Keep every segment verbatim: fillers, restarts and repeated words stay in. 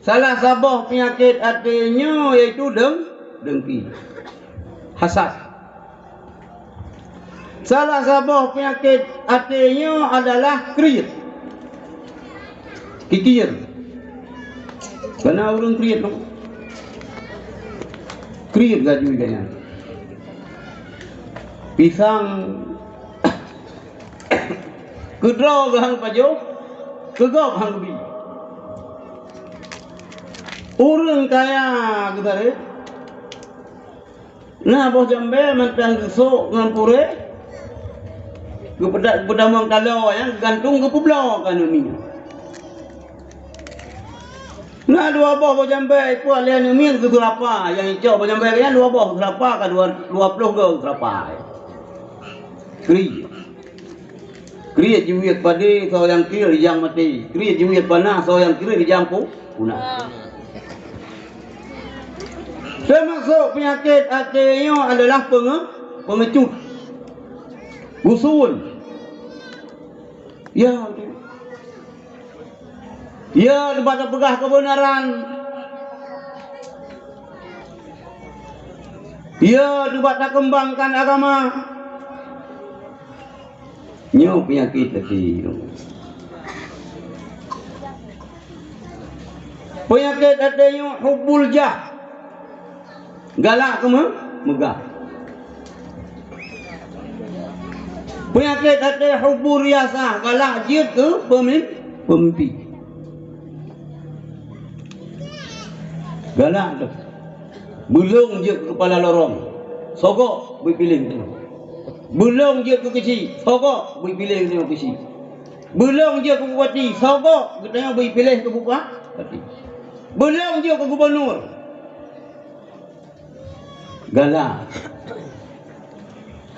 Salah saboh peunyakét até nyoe yaitu deng-, dengki. Hasad. Salah saboh peunyakét até nyoe adalah kriet. Kikir. Kana ureuëng kriet tu. Kriet laju gaya. Pisang keudroe geuhang pajoh, keugob hang geubi. Ureuëng kaya geutarek, na boh jambée mantong geusok ngon purée, geupeuda-, geupeutamong taloe nyang geugantung geupeubloe keu aneuk miet. Na dua boh boh jambée ipuak lé aneuk miet geuseurapa, nyang icok boh jambée nyan dua boh geuseurapa ka dua, dua ploh goe geuseurapa. Kriet. Kriet jiwiet padé soe nyang kriet rijang maté. Kriet jiwiet panah soe nyang kriet rijang pu-, punah. Teumasok peunyakét até nyoe adalah penge-, pengecut. Usun. Ya, ya, teumpat tapeugah keubeunaran. Ya, teumpat takeumbangkan agama. Nyoe peunyakét até nyoe. Peunyakét até nyoe hubbul jah. Galak keu meu-, meugah. Peunyakét até hubbur riasah, galak jeuet keu peumim-, peumimpin. Galak tu. Beulong jeuet keu keupala lorong, sogok beupiléh geutanyoe. Beulong jeuet keu keuchik, sogok beupiléh geutanyoe keuchik. Beulong jeuet keu bupati, sogok geutanyoe beupiléh keu bupati. Beulong jeuet keu gubunur, galak.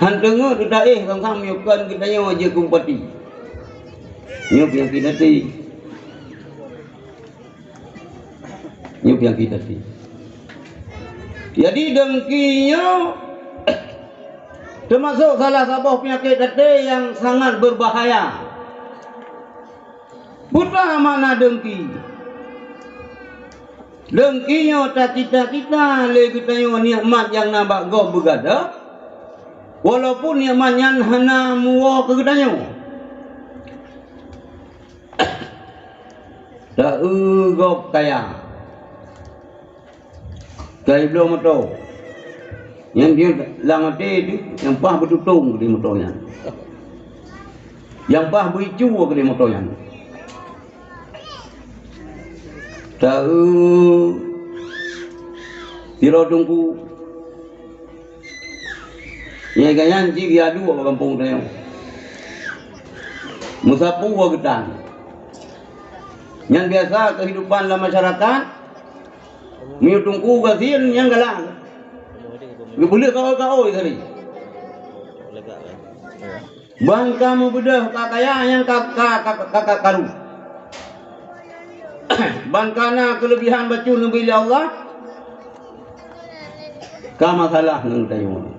Han teungeut teudaéh sang-sang meunyoe kon geutanyoe jeuet keu bupati. Nyoe peunyakét até. Nyoe peunyakét até. Jadi dengki nyoe teumasok salah saboh peunyakét até nyang sangat beubahaya. Peue makna dengki? Dengki nyoe tacita-cita lé geutanyoe nikmat nyang na bak gob beugadôh, walaupun nikmat nyan hana meuwoe keu geutanyoe. Ta-eu gob kaya. Ka jibloe moto. Nyang jeuet lam até teuh, nyang paih beututong keudeh moto nyan. Nyang paih beuicu keudeh moto nyan. Ta-eu sidroe teungku. Nyang gobnyan jih geuyue duek bak gampông tanyoe. Meusapeue geutan. Nyan biasa keuhidupan lam masyarakat. Meunyoe teungku gasien nyang galak. Geubeuleueh kaôi-kaôi tadi. Ban ka meubeudôh ka kaya nyang ka, ka, ka, ka, ka karu. Ban ka na keuleubihan bacut neubri lé Allah, ka masalah ngon geutanyoe.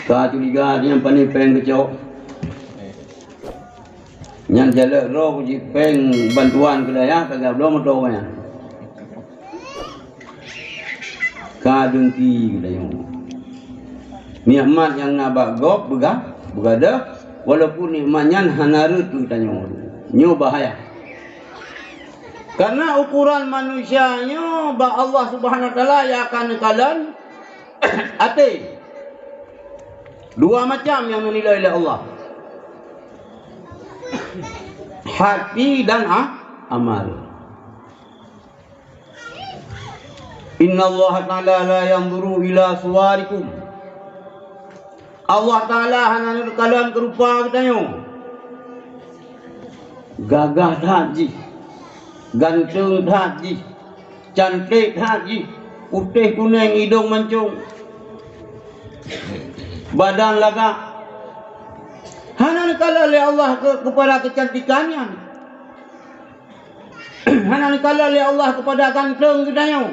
Ka curiga nyan pane péng geucok. Nyan jalak droe keu jipéng bantuan keu dayah ka gabloe moto nyan. Ka dengki geutanyoe. Nikmat nyang na bak gob beuga-, beugadôh, walaupun nikmat nyan hana rhot keu geutanyoe. Nyoe bahaya. Karena ukuran manusia nyoe bak Allah Subhanahu Wa Taala nyang akan neukalon até. Dua macam nyang neunilai lé Allah. Hati dan a-, amal. Innallaha ta'ala la yanzuru ila suwarikum. Allah Ta'ala hana neukalon keu rupa geutanyoe. Gagah that jih, ganteng that jih, cantik that jih, putéh kunéng idong mancong, badan lagak. Hana neukalon lé Allah keu-, keupada keucantikan nyan. Hana neukalon lé Allah keupada ganteng geutanyoe.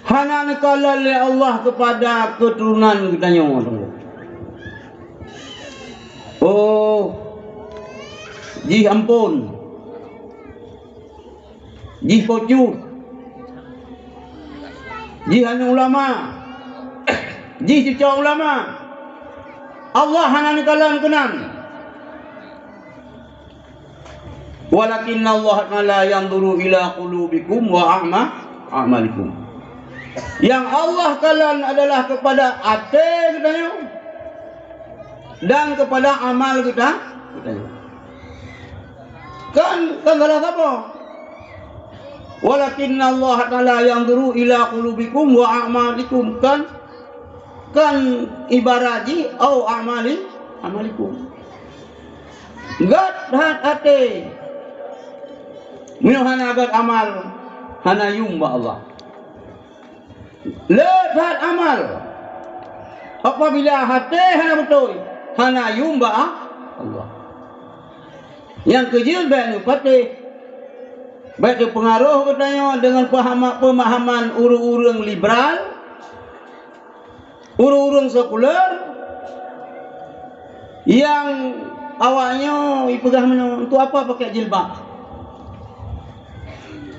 Hana neukalon lé Allah keupada keuturonan geutanyoe. Oh, Jih amphon. Jih po cut. Jih aneuk ulama. Jih cucoe ulama. Allah hana neukalon keunan. Walakinnallaha ta'ala yanzuru ila qulubikum wa a'ma-, a'malikum. Yang Allah kalon adalah kepada até geutanyoe dan kepada amal geuta-, geutanyoe. Kan, kan salah saboh. Walakinnallaha ta'ala yanzuru ila qulubikum wa a'malikum. Kan, kan ibarat jih, au a'mali-, a'malikum. Gét that até. Meunyoe hana gét amal, hana yum bak Allah. Le that amal. Apabila até hana beutôi, hana yum bak Allah. Nyang keujeuet bék neupatéh, bék teupeungaroh geutanyoe deungon pahama-, peumahaman ureuëng-ureuëng liberal, ureuëng-ureuëng sekuler nyang awaknyoe jipeugah meunoe, "Untuk apa pakai jilbab?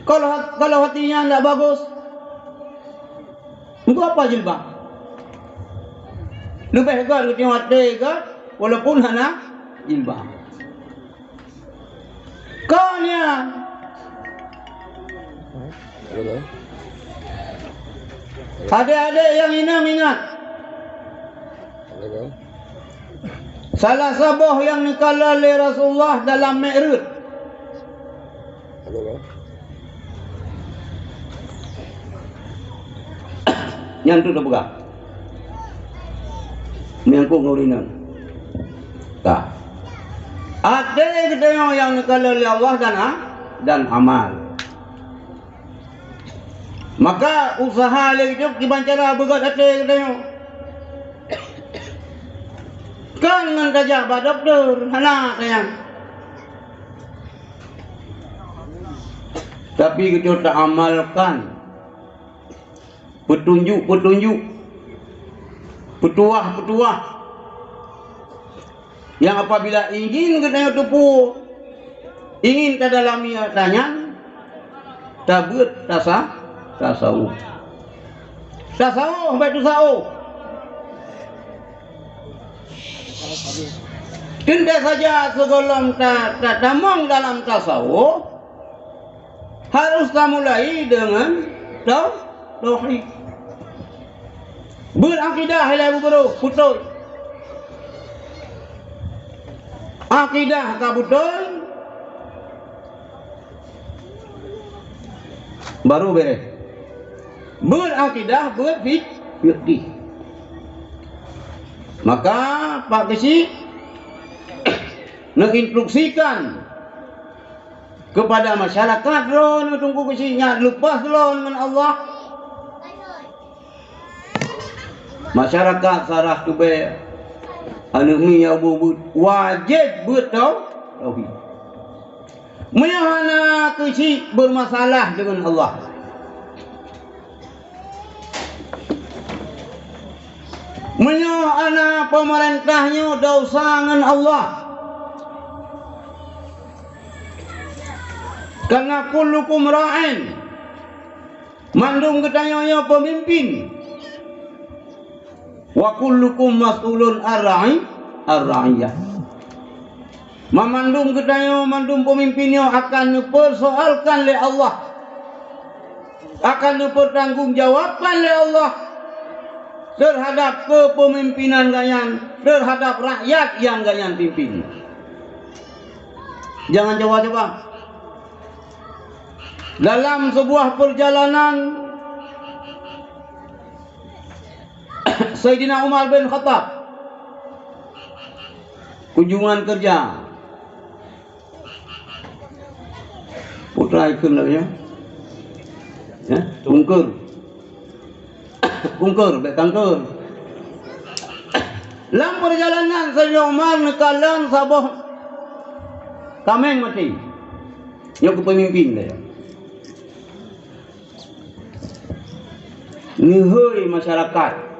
Kalau, kalau hati nyan ndak bagus, untuk apa jilbab?" Leubeh gét geutanyoe até gét, walaupun hana jilbab. Kon nyan. Adék-adék nyang inong ingat. Salah saboh nyang neukalon lé Rasulullah dalam Mi'raj. Nyan tu teupeugah. Menyangkut ngon ureuëng inong. Ka. Até geutanyoe nyang neukalon lé Allah dan a-, dan amal. Maka usaha lé geutanyoe kiban cara beugét até geutanyoe. Kon ngon tajak bak dokto, hana sayang. Tapi geutanyoe taamalkan peutunjuk-peutunjuk, peutuah-peutuah nyang apabila ingin geutanyoe teupeue, ingin tadalami atra nyan, tabeuet tasa-, tasawuf. Tasawuf bék teusaôh. Teuntée saja sigohlom ta-, ta-, tamong dalam tasawuf, harôh tamulai deungon tau-, tauhid. Beuet akidah ilée buburu, beutôi. Akidah ka beutôi, baru beres. Beuet akidah, beuet fik-, fikih. Maka, Pak Geuchik, neuinstruksikan kepada masyarakat droeneuh Teungku Geuchik nyan leupah lôn ngon Allah. Masyarakat Sarah Tubée, aneuëk miet nyang beuet, wajéb beuet tau-, tauhid. Meunyoe hana keuchik beurmasalah deungon Allah, meunyoe hana peumeurintah nyoe desya ngon Allah, karena kullukum ra'in, mandum geutanyoe nyoe peumimpin. Wa kullukum mas'ulun ar-ra'i-, ar-ra'iyah. Mamandum geutanyoe, mandum peumimpin nyoe akan neupeursoalkan lé Allah, akan neupeutanggong jawabkan lé Allah teuhadab keupeumimpinan gobnyan, teuhadab rakyat nyang gobnyan pimpin. Jangan coba-coba. Dalam sebuah perjalanan, Saidina Umar bin Khattab kunjungan kerja. Putra ikheun lagée nyan. Ya, kungkeur. Kungkeur, bék kangkeur. Lam perjalanan Saidina Umar neukalon saboh kaméng maté. Nyoe keu peumimpin lé. Neuhôi masyarakat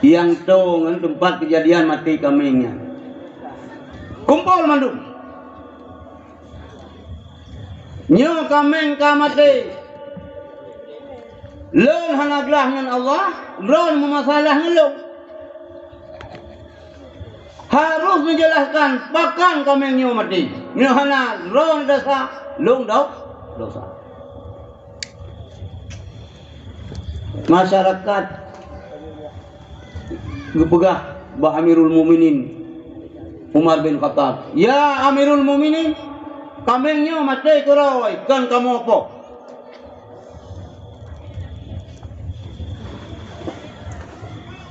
nyang toe ngon teumpat keujadian maté kaméng nyan. Kumpol mandum. Nyoe kaméng ka maté. Lôn hana glah ngon Allah, droen meumasalah ngon lôn. Harôh neujeulaihkan pakon kaméng nyoe maté. Nyoe hana droen desya, lôn do-, desya. Masyarakat geupeugah bak Amirul Mukminin Umar bin Khattab, "Ya Amirul Mukminin, kaméng nyoe maté keudroe, kon kamoe poh."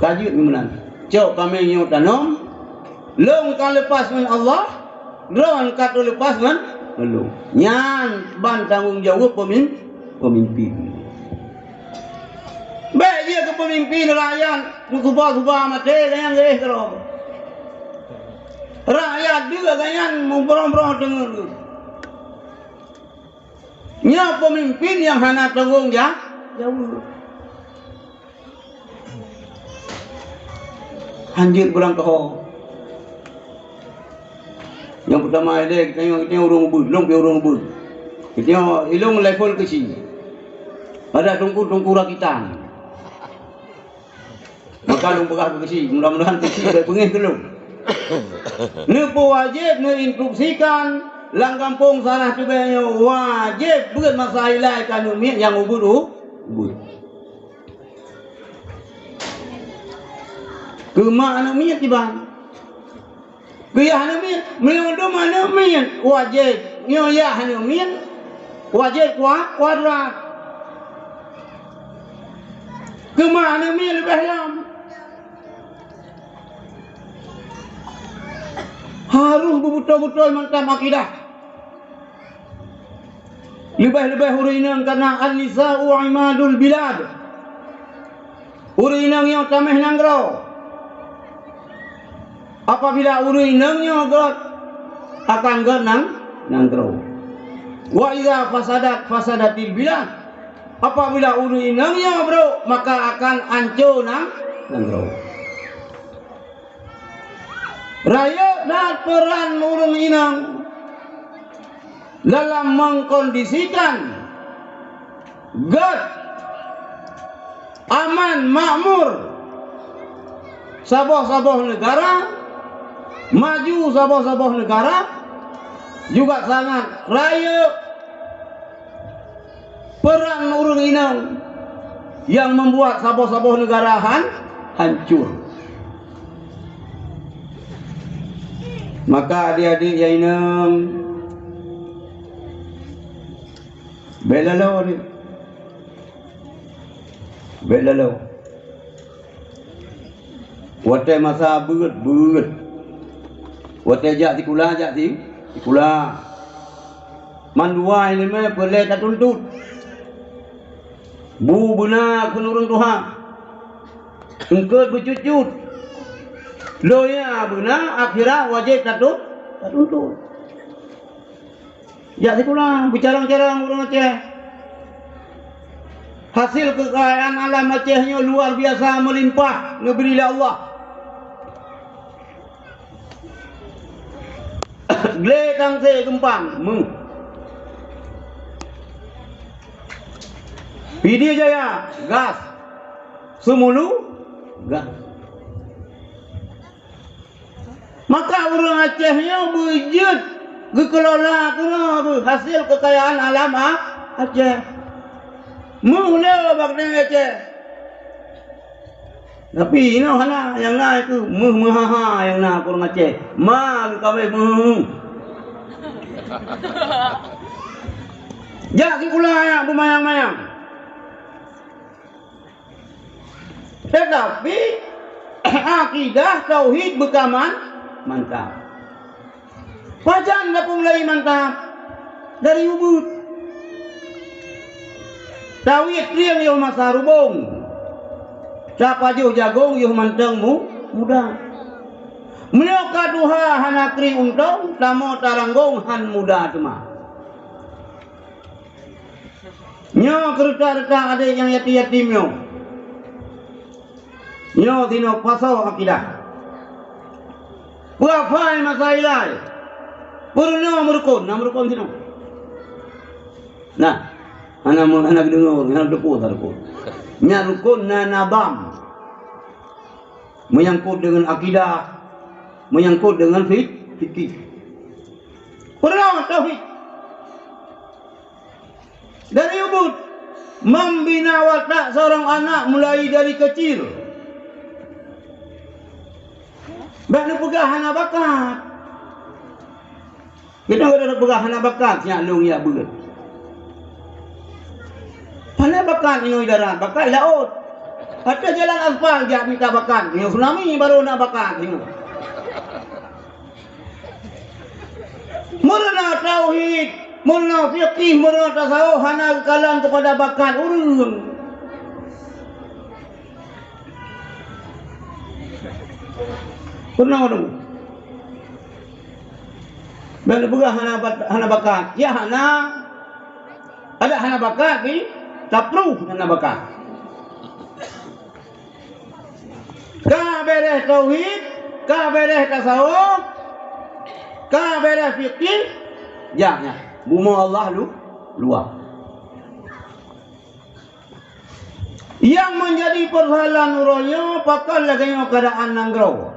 Ka jeuet meunan. Cok kaméng nyoe tanom, lôn ka leupah ngon Allah, droen ka teuleupah ngon lôn. Nyan ban tanggong jaweueb peumin-, peumimpin. Bèk jeuet keu peumimpin rakyat meusuba-suba maté, nyan geuh keudroe. Rakyat deuh nyan mubroh-broh deungon geuh. Nyoe peumimpin nyang hana tanggong ja-, jaweueb. Hanjeuet beurangkaho. Nyang peutama ilèe, geutanyoe, geutanyoe ureueng ubeuet, lôn pih ureueng ubeuet. Geutanyoe ilôn level keuchik. Adak teungku-teungku rakitan. Maka lôn peugah keu keuchik, mudah-mudahan keuchik bèk beungéh keu lôn. Neupeuwajéb neuinstruksikan lam gampông Salah Tibée nyoe wajéb beuet masa ilai keu aneuk miet nyang ubeuet u-, ubeuet. Keu mak aneuk miet kiban. Keu yah aneuk miet, meunyoe dum aneuk miet wajéb, nyoe yah aneuk miet wajéb kuat, kuat rot. Keu mak aneuk miet leubeh lom. Harôh beubeutôi-beutôi mantong akidah. Leubeh-leubeh ureueng inong, karena an-nisa'u imadul bilad. Ureueng inong nyoe taméh nanggroe. Apabila ureueng inong nyoe gèt, akan gèt nang-, nanggroe. Wa idza fasadat, fasadatil bilad. Apabila ureueng inong nyoe brok, maka akan anco nang-, nanggroe. Rayeuk that peuran ureueng inong dalam mengkondisikan gèt aman makmur saboh-saboh neugara, maju saboh-saboh neugara, juga sangat rayeuk peuran ureueng inong nyang membuat saboh-saboh neugara han-, hancur. Maka adik-adik nyang inong, bèk laloe deh. Bèk laloe. Watèe masa beuet, beuet. Watèe jak sikula, jak si-, sikula. Mandua ileumèe peureulèe tatuntut. Bu beuna kheun ureueng tuha. Eungkôt beucut-cut. Donya beuna, akhirat wajéb tatu-, tatuntut. Jak sikula, beucarông-carông ureueng Aceh. Hasil keukayaan alam Aceh nyoe luar biasa meulimpah neubri lé Allah. Glé Tangse geumpang, meuh. Pidie Jaya, gas. Seumulu, gas. Maka ureueng Aceh nyoe beujeuet geukelola keunoe beuh hasil keukayaan alam A-, Aceh. Meuh le bak nanggroe Aceh. Tapi inoe hana, nyang na itu meuh-meuhaha nyang na ureueng Aceh. Ma geukawé meuh. Jak sikula jak beumayang-mayang. Tetapi akidah tauhid beukaman mantap. Pajan tapeumeulai mantap? Dari ubeuet. Tawiet trieng yoh masa rubông. Tapajoh jagông yoh mantong mu-, muda. Meunyoe ka tuha hana kri untông, tamoe taranggông han muda teuma. Nyoe keureuta-reuta adék nyang yatim-yatim nyoe. Nyoe sinoe pasoe akidah. Peue hafai masa ilai? Peurunoe meurukon, na meurukon sinoe. Nah, hana meu-, hana geudeungoe, hana teupeue sa rukon. Nyan rukon na, na bam. Menyangkut dengan akidah, menyangkut dengan fik-, fikih. Peurunoe tauhid. Dari ubit, membina watak seorang anak mulai dari kecil. Bèk neupeugah hana bakat. Kita kada neupeugah hana bakat, siat lôn jak beuet. Hana bakat inoe di darat, bakat di laôt. Ateueh jalan aspal jak mita bakat, inoe tsunami baru na bakat inoe. Meurunoe tauhid, meurunoe fikih, meurunoe tasawuf hana geukalon keupada bakat ureueng. Peurunoe tu. Bèk neupeugah hana bat-, hana bakat. Ya hana. Adak hana bakat, tapi tapruh hana bakat. Ka bèrèh tauhid, ka bèrèh tasawuf, ka bèrèh fikih, jak nyan. Bumoe Allah lu-, luwah. Nyang menjadi persoalan uroe nyoe pakon lagèe nyoe keuadaan nanggroe.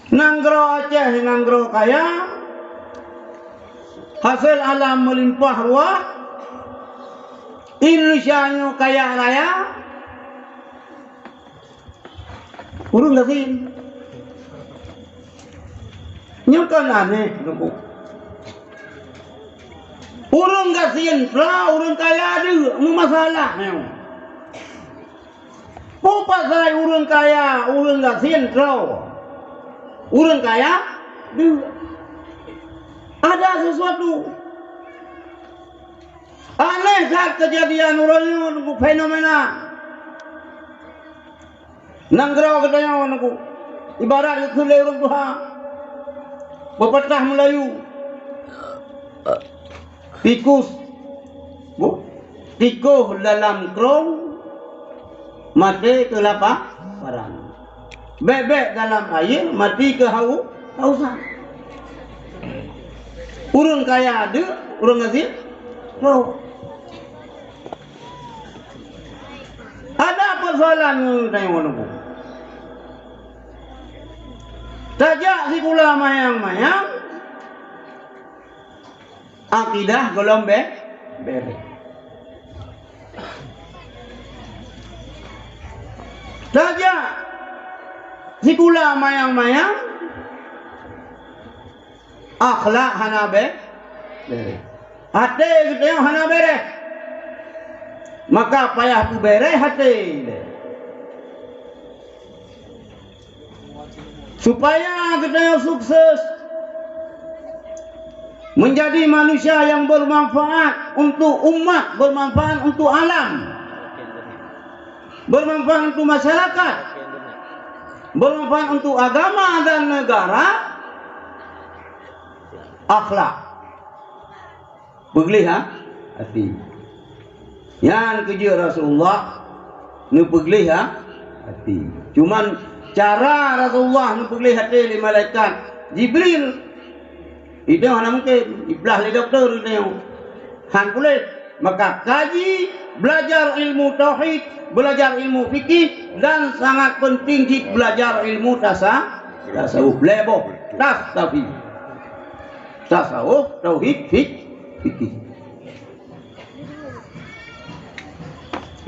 Nanggroe Aceh nanggroe kaya, hasé alam meulimpah ruah, Indonesia nyoe kaya raya, ureueng gasien. Nyoe kan aneh, Teungku. Ureueng gasien tra, ureueng kaya deuk, meumasalah nyoe. Peue pasai ureueng kaya, ureueng gasien troe? Ureueng kaya deuk. Ada sesuatu. Aneh that keujadian uroe nyoe, Teungku, fenomena. Nanggroe geutanyoe, Teungku, ibarat geukheun lé ureueng tuha. Pepatah Meulayu. Tikus, bu, tikoh dalam krông, maté keulaparan. Bèk-bèk dalam ayé, maté keuhau-, hausan. Ureueng kaya deuk, ureueng gasien troe. Ada persoalan ngon tanyoe nyoe. Tajak sikula manyang-manyang, akidah gohlom bè-, bèrèh. Tajak sikula manyang-manyang, akhlak hana bè-, bèrèh. Até geutanyoe hana bèrèh. Maka payah peubèrèh até. Supaya geutanyoe sukses menjadi manusia yang bermanfaat untuk umat, bermanfaat untuk alam, bermanfaat untuk masyarakat, bermanfaat untuk agama dan negara, akhlak. Peugleh ha-, até. Nyan keu jeuet Rasulullah neupeugleh ha-, até. Cuman cara Rasulullah neupeugleh até lé malaikat Jibril, itu hana mungkin. Iblah lé doktor itu. Han puléh. Maka kaji, belajar ilmu tauhid, belajar ilmu fikih, dan sangat penting cit belajar ilmu tasa-, tasawuf. Lhèe boh, tas tapi. Tasawuf, tauhid, fik-, fikih.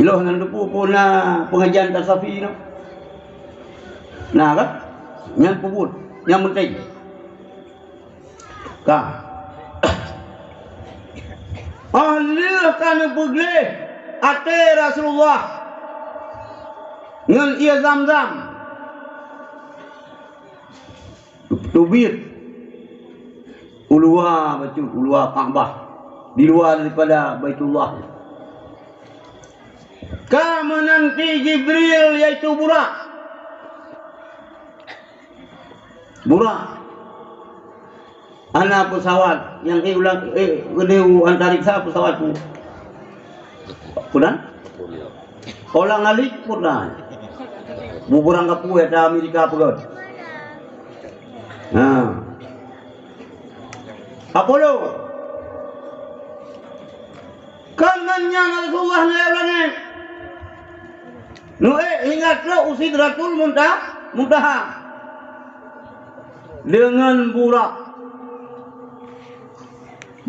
Ilôn hana teupeu peue na pengajian tasawuf nyoe. Na kan? Nyan peubuet, nyang penting. Ka. Óh lheueh ka neupeugleh até Rasulullah ngon ié Zamzam. Teubiet u luwa bacut, u luwa Ka'bah, di luwa daripada Baitullah. Ka meunanti Jibril, yaitu Burak. Burak. Hana pesawat nyang éh ulang, éh, geude u antariksa pesawat tu. Peue nan? Ulang-alik peue nan? Buburang kapeue ata Amerika peugöt. Ha. Apollo. Kon ngon nyan Rasulullah naik u langét. Neuék hingga trok u Sidratul Munta-, Muntaha. Deungon Burak.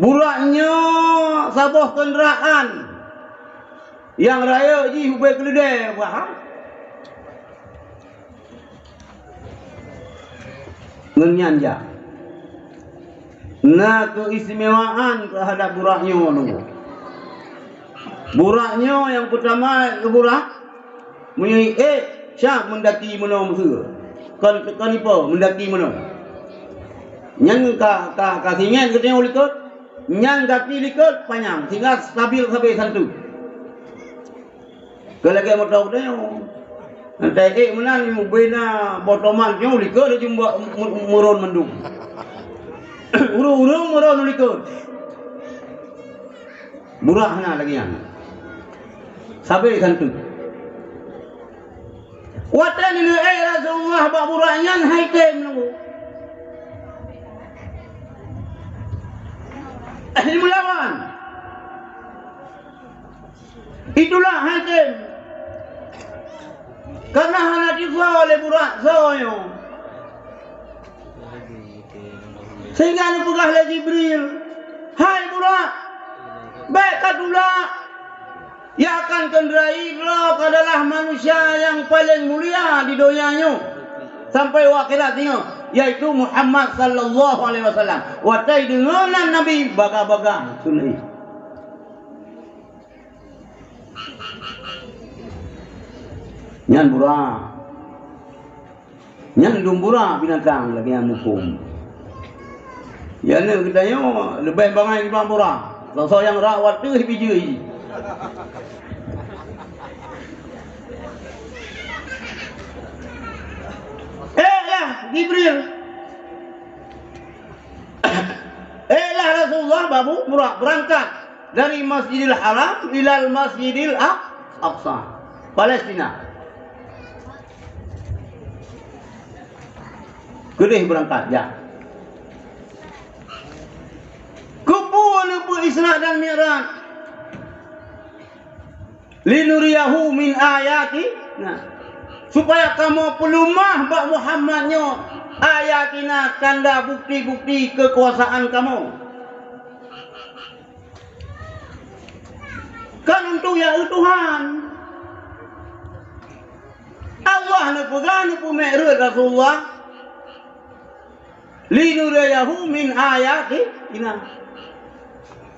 Burak nyoe saboh keundaraan nyang rayeuk jih ubé keuleudée, bah. Ngon nyan jak. Na keuistimewaan teuhadap Burak nyoe nunggu. Burak nyoe nyang peutama keu Burak, meunyoe ék, syah meundaki meunoe meuseu. Kon, kon ipo meundaki meunoe. Nyan ka, ka, ka singét geutanyoe likot, nyan gaki likot panyang, sehingga stabil sabe santu. Keu lagée moto geutanyoe. Entah ék meunan, bina botoman nyoe likot laju mu-, mu-, meuron mandum. Ureuëng-ureuëng meuron likot. Burak hana lagée nyan. Sabe santu. Watée neuék Rasulullah bak Burak nyan hai tem nunggu. Ahli meulawan. Itulah hai tem. Karena hana jisoe lé Burak soe nyoe. Sehingga neupeugah lé Jibril, "Hai Burak, bék katulak! Nyang akan keundrai droe adalah manusia nyang paleng mulia di donya nyoe sampai u akhirat singoh, yaitu Muhammad sallallahu alaihi wasallam." Watée deungoe nan Nabi baga-baga sunai. Nyan Burak. Nyan dum Burak binatang lagée nyan muphom. Nyan geutanyoe leubeh bangai nibak Burak. Soe-soe nyang rak wateuh bijéh. Eh lah Jibril. Eh lah Rasulullah, babu Burak beurangkat dari Masjidil Haram ilal Masjidil Aq-, Aqsa, Palestina. Keudeh beurangkat, ya. Keupeue neupeu Isra dan Mi'raj? "Linuriyahu min ayatina," supaya kamoe peuleumah bak Muhammad nyoe, "ayatina," tanda bukti-bukti keukuasaan kamoe. Kan untuk ya Tuhan. Allah neupeugah neupeumi'raj Rasulullah. "Linuriyahu min ayatina,"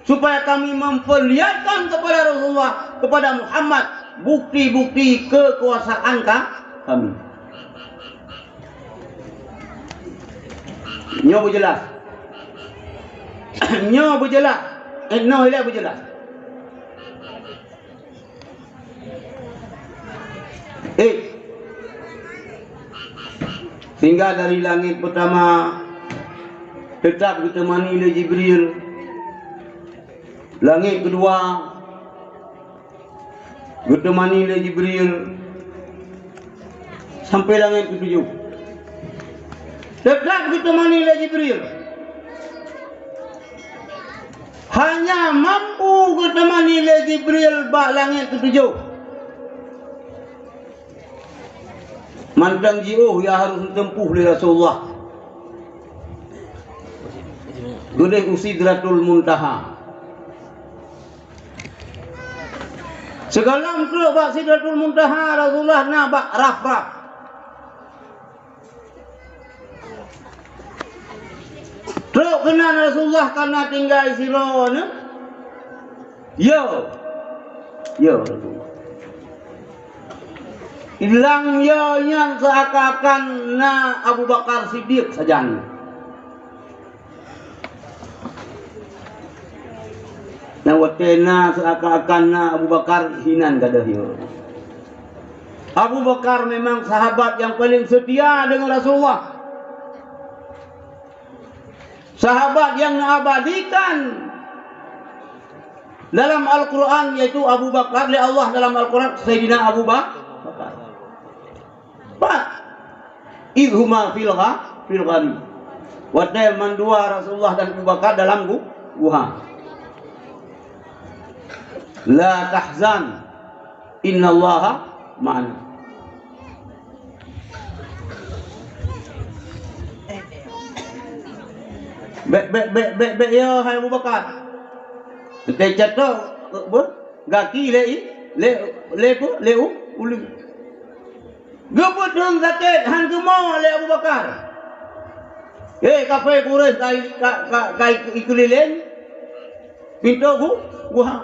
supaya kami memperlihatkan kepada Rasulullah, kepada Muhammad, bukti-bukti kekuasaan ka-, kami. Nyoe beujeulaih. Nyoe beujeulaih. Eh, noh ilée beujeulaih. Eh, sehingga dari langét peutama teutap geuteumani lé Jibril, langét keudua geuteumani lé Jibril, sampai langét keutujoh. Teutap geuteumani lé Jibril. Hanya mampu geuteumani lé Jibril bak langét keutujoh. Mantong jiôh nyang harôh geuteumpuh lé Rasulullah. Geudeh u Sidratul Muntaha. Sigohlom trok bak Sidratul Muntaha, Rasulullah na bak raf-raf. Trok keunan Rasulullah ka na tinggai sidroe nyoe? Yo. Yo, Rasulullah. Lam yo nyan seuakan-akan na Abu Bakar Siddiq sajan. Nyang watée na seuakan-akan na Abu Bakar hinan gadôh nyoe. Abu Bakar memang sahabat nyang paleng seutia deungon Rasulullah. Sahabat nyang neuabadikan dalam Al-Quran, yaitu Abu Bakar lé Allah dalam Al-Quran, Saidina Abu Ba-, Bakar. Pat? Idh huma fil gha-, fil ghari. Watée mandua Rasulullah dan Abu Bakar dalam gu-, guha. "La tahzan, innallaha ma'ana." Bék, bék, bék, bék, bék, ya, hai Abu Bakar. Teucatok, eh, apa? Gaki lé i, lé, lé apa? Lé u, ulée. Geupeutrön sakét, han geumoe lé Abu Bakar. Hei, kafé Quraisy ka, ka, ka, ka ikeulileng pintoe gu-, guha.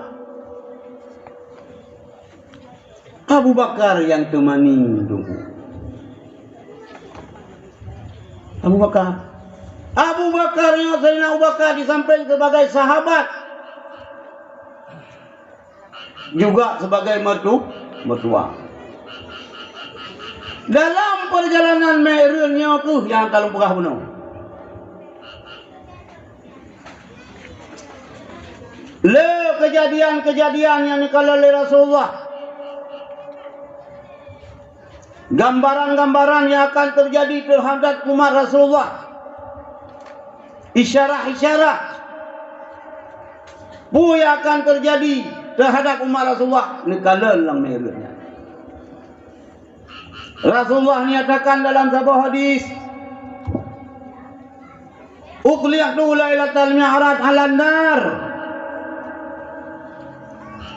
Abu Bakar nyang teumani Teungku. Abu Bakar. Abu Bakar nyoe, Saidina Abu Bakar disampéng sebagai sahabat, juga sebagai mertu-, mertua. Dalam perjalanan Mi'raj nyoe keuh nyang ka lôn peugah bunoe. Le kejadian-kejadian nyang neukalon lé Rasulullah, gambaran-gambaran nyang akan teujadi teuhadap umat Rasulullah, isyarah-isyarah peue nyang akan teujadi teuhadap umat Rasulullah neukalon lam Mi'raj nyan. Rasulullah nyatakan dalam saboh hadis, "Uthli'tu lailatal mi'raj 'alan nar."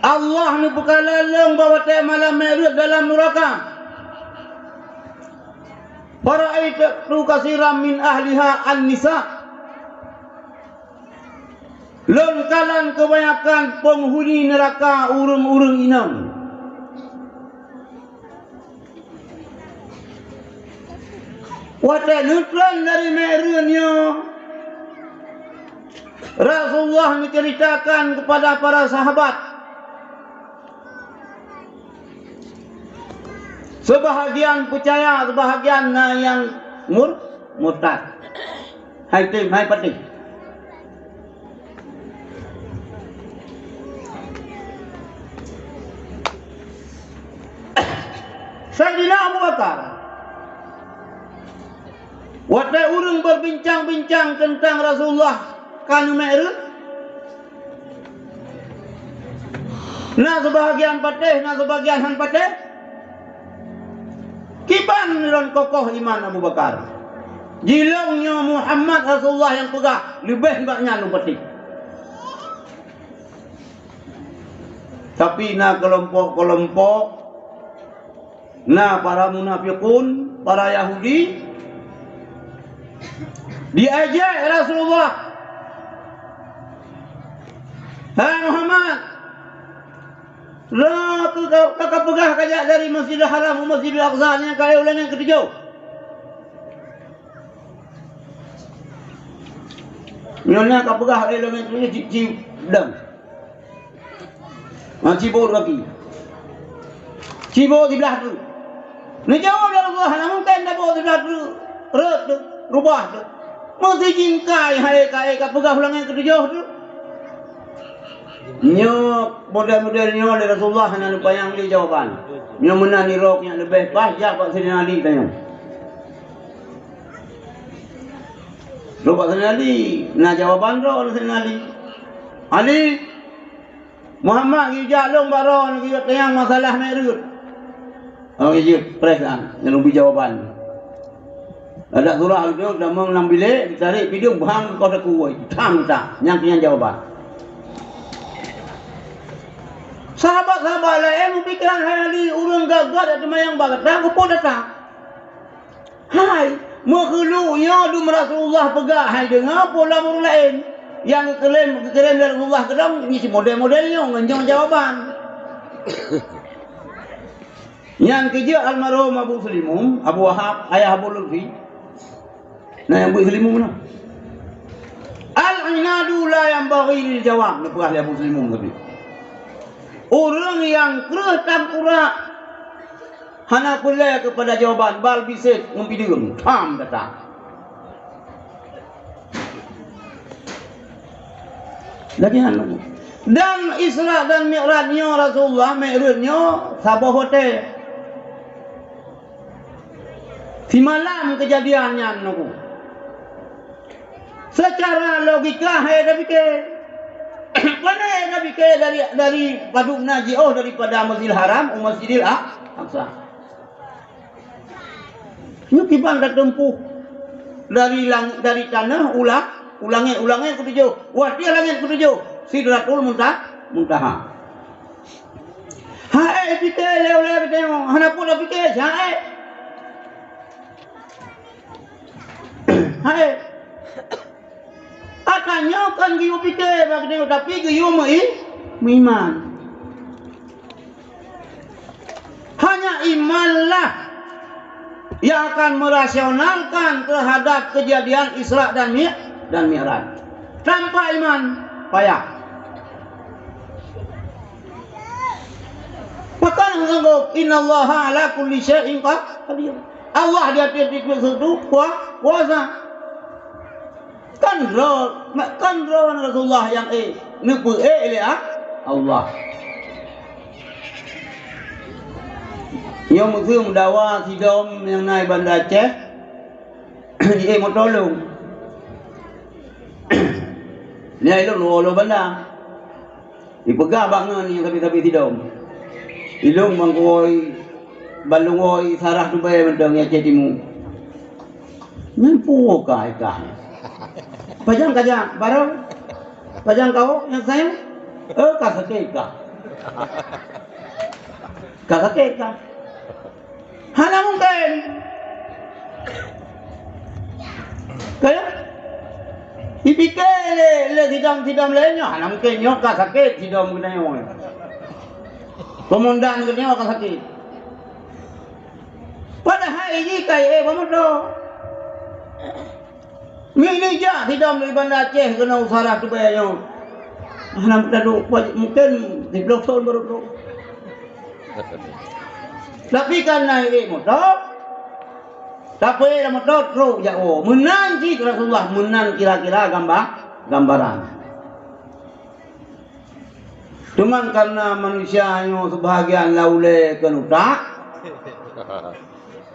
Allah neupeukalon lôn bak watée malam Mi'raj dalam nuraka. "Fara'aitu katsiran min ahliha an-nisa." Lôn kalon keubanyakan penghuni neuraka ureuëng-ureuëng inong. Watée neutrön dari Mi'raj nyoe, Rasulullah menceritakan kepada para sahabat. Sebahagian peucaya, sebahagian na nyang mur-, murtad. Hai tem, hai patéh. Saidina Abu Bakar, watée ureuëng berbincang-bincang tentang Rasulullah ka neumi'raj, na sebahagian patéh, na sebahagian han patéh. Kiban lôn kokoh iman Abu Bakar. Jilong nyoe Muhammad Rasulullah nyang peugah, leubeh nibak nyan lôn patéh. Tapi na keulompok-keulompok, na para munafikun, para Yahudi, diejek Rasulullah. "Hai Muhammad, droe keuh ka, ka, ka peugah kajak dari Masjidil Haram u Masjidil Aqsa nyan ka éh u langét keutujoh. Nyoe na ka peugah éh u langét keutujoh ci, ci dang." Ha, cibo gaki. Cibo siblah treuk. Neujaweueb lé Allah, hana mungken taboh siblah treuk. Rot treuk, rubah treuk. Meusti jingkai hai ka, hai ka peugah u langét keutujoh treuk. Nyoe model-model nyoe lé Rasulullah hana neupanyang lé jawaban. Nyoe meunan irok nyang leubeh paih jak bak Saidina Ali tanyoe. Trok bak Saidina Ali, na jawaban droe lé Saidina Ali. "Ali, Muhammad geujak lôn bak droeneuh geuyue tanyong masalah Mi'raj." Oh, geujeuet preh kan, nyan ubit jawaban. Adak surah geutanyoe tamong lam bilék, ditarek pideung bhang keu koh takue, tham that, nyang keu nyan jawaban. Sahabat-sahabat laén meupikiran hai Ali, ureuëng gagah dak teumayang bak gata, keupeue datang? Hai, meukeulok nyoe dum Rasulullah peugah, hai deungoe peue lam ureuëng laén nyang geukirém, geukirém lé Rasulullah keudroe, nyoe si model-model nyoe ngon nyoe jawaban. Nyan keuh jeuet almarhum Abu Muslimun, Abu Wahab, ayah Abu Lutfi. Nah, nyang beuet Muslimun meunan. "Al-inadu la yanbaghi lil jawab," neupeugah lé Abu Muslimun tadi. Ureuëng nyang kreueh tam urat hana peureulée keupada jawaban, bal bisék ngon pideung, tham that. Lagée nyan. Dan Isra dan Mi'raj nyoe Rasulullah, Mi'raj nyoe saboh watée. Simalam keujadian nyan nyoe. Secara logika hai tapike. Pane tapike dari, dari padub na jiôh daripada Masjidil Haram u Masjidil A-, Aqsa. Nyoe kiban tateumpuh dari lang-, dari tanoh u la-, u langét, u langét keutujôh, watée langét keutujôh, Sidratul Munta-, Muntaha. Hai pike lé ulée geutanyoe, hana peue tapike, hai. Hai. Ata nyoe kan geuyue pike bak geutanyoe, tapi geuyue meu-i-, meuiman. Hanya imanlah yang akan merasionalkan terhadap kejadian Isra dan Mi-, dan Mi'raj. Tanpa iman, payah. Pakon hana sanggob, "Innallaha ala kulli syai'in qa-, qadir." Allah di ateueh tiep-tiep sesuatu kua-, kuasa. Kan droe, kan droe Rasulullah nyang ék, neupeuék lé A-, Allah. Nyoe meuseuh meudawa sidom nyang na i Banda Aceh, jiék moto lôn. Nyan ilôn woe lôn Banda. Ipeugah bak ngon nyang sabe-sabe sidom. Ilôn bang kuwoe, ban lôn woe sarah tubée mantong nyang Aceh Timu. Nyan peue ka ikah. Pajan kajak, barô? Pajan kawok nyang sayang? Eh, ka sakét kah. Ka sakét kah. Hana mungken. Kaya? Ipike lé, lé sidom-sidom laén nyoe, hana mungken nyoe ka sakét sidom geutanyoe. Komandan geutanyoe ka sakét. Padahai jih ka, eh, pemoto. Ngieng-ngieng jak sidom di Banda Aceh keunoe u sarah tubée nyoe. Hana meuteudok, mungken siplôh thon barô trok. Tapi kan na ék moto, tapi lam moto trok jak woe. Meunan cit Rasulullah, meunan kira-kira gamba-, gambaran. Teuma kareuna manusia nyoe seubahagian lam ulée keu utak,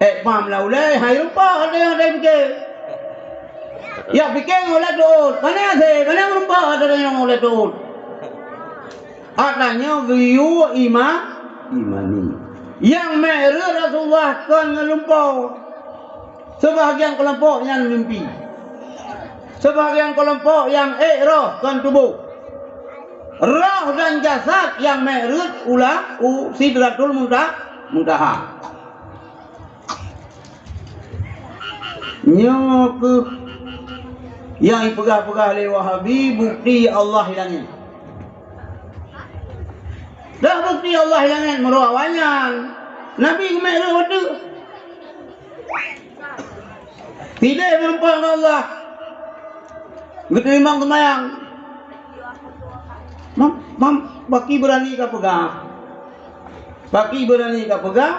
ék pam lam ulée, hai rumpok ata nyang pike. Yak pike ngon ulée teuôt, pane asai, pane rumpok ata nyang ulée teuôt. Ata nyoe geuyue ima-, imani. Nyang méh reuet Rasulullah kon ngon lumpoe. Seubahagian keulompok nyan mimpi. Seubahagian keulompok nyang ék roh kon tuboh. Roh dan jasad nyang méh reuet u la-, u Sidratul Munta-, Muntaha. Nyoe kheueh nyang ipeugah-peugah lé Wahabi bukti Allah i langét. Dah bukti Allah i langét meunurot awaknyan. Nabi geumék rhot ateueh. Sideh meurumpok ngon Allah. Geuteurimong seumayang. Mam, mam, paki beurani ka peugah. Paki beurani ka peugah.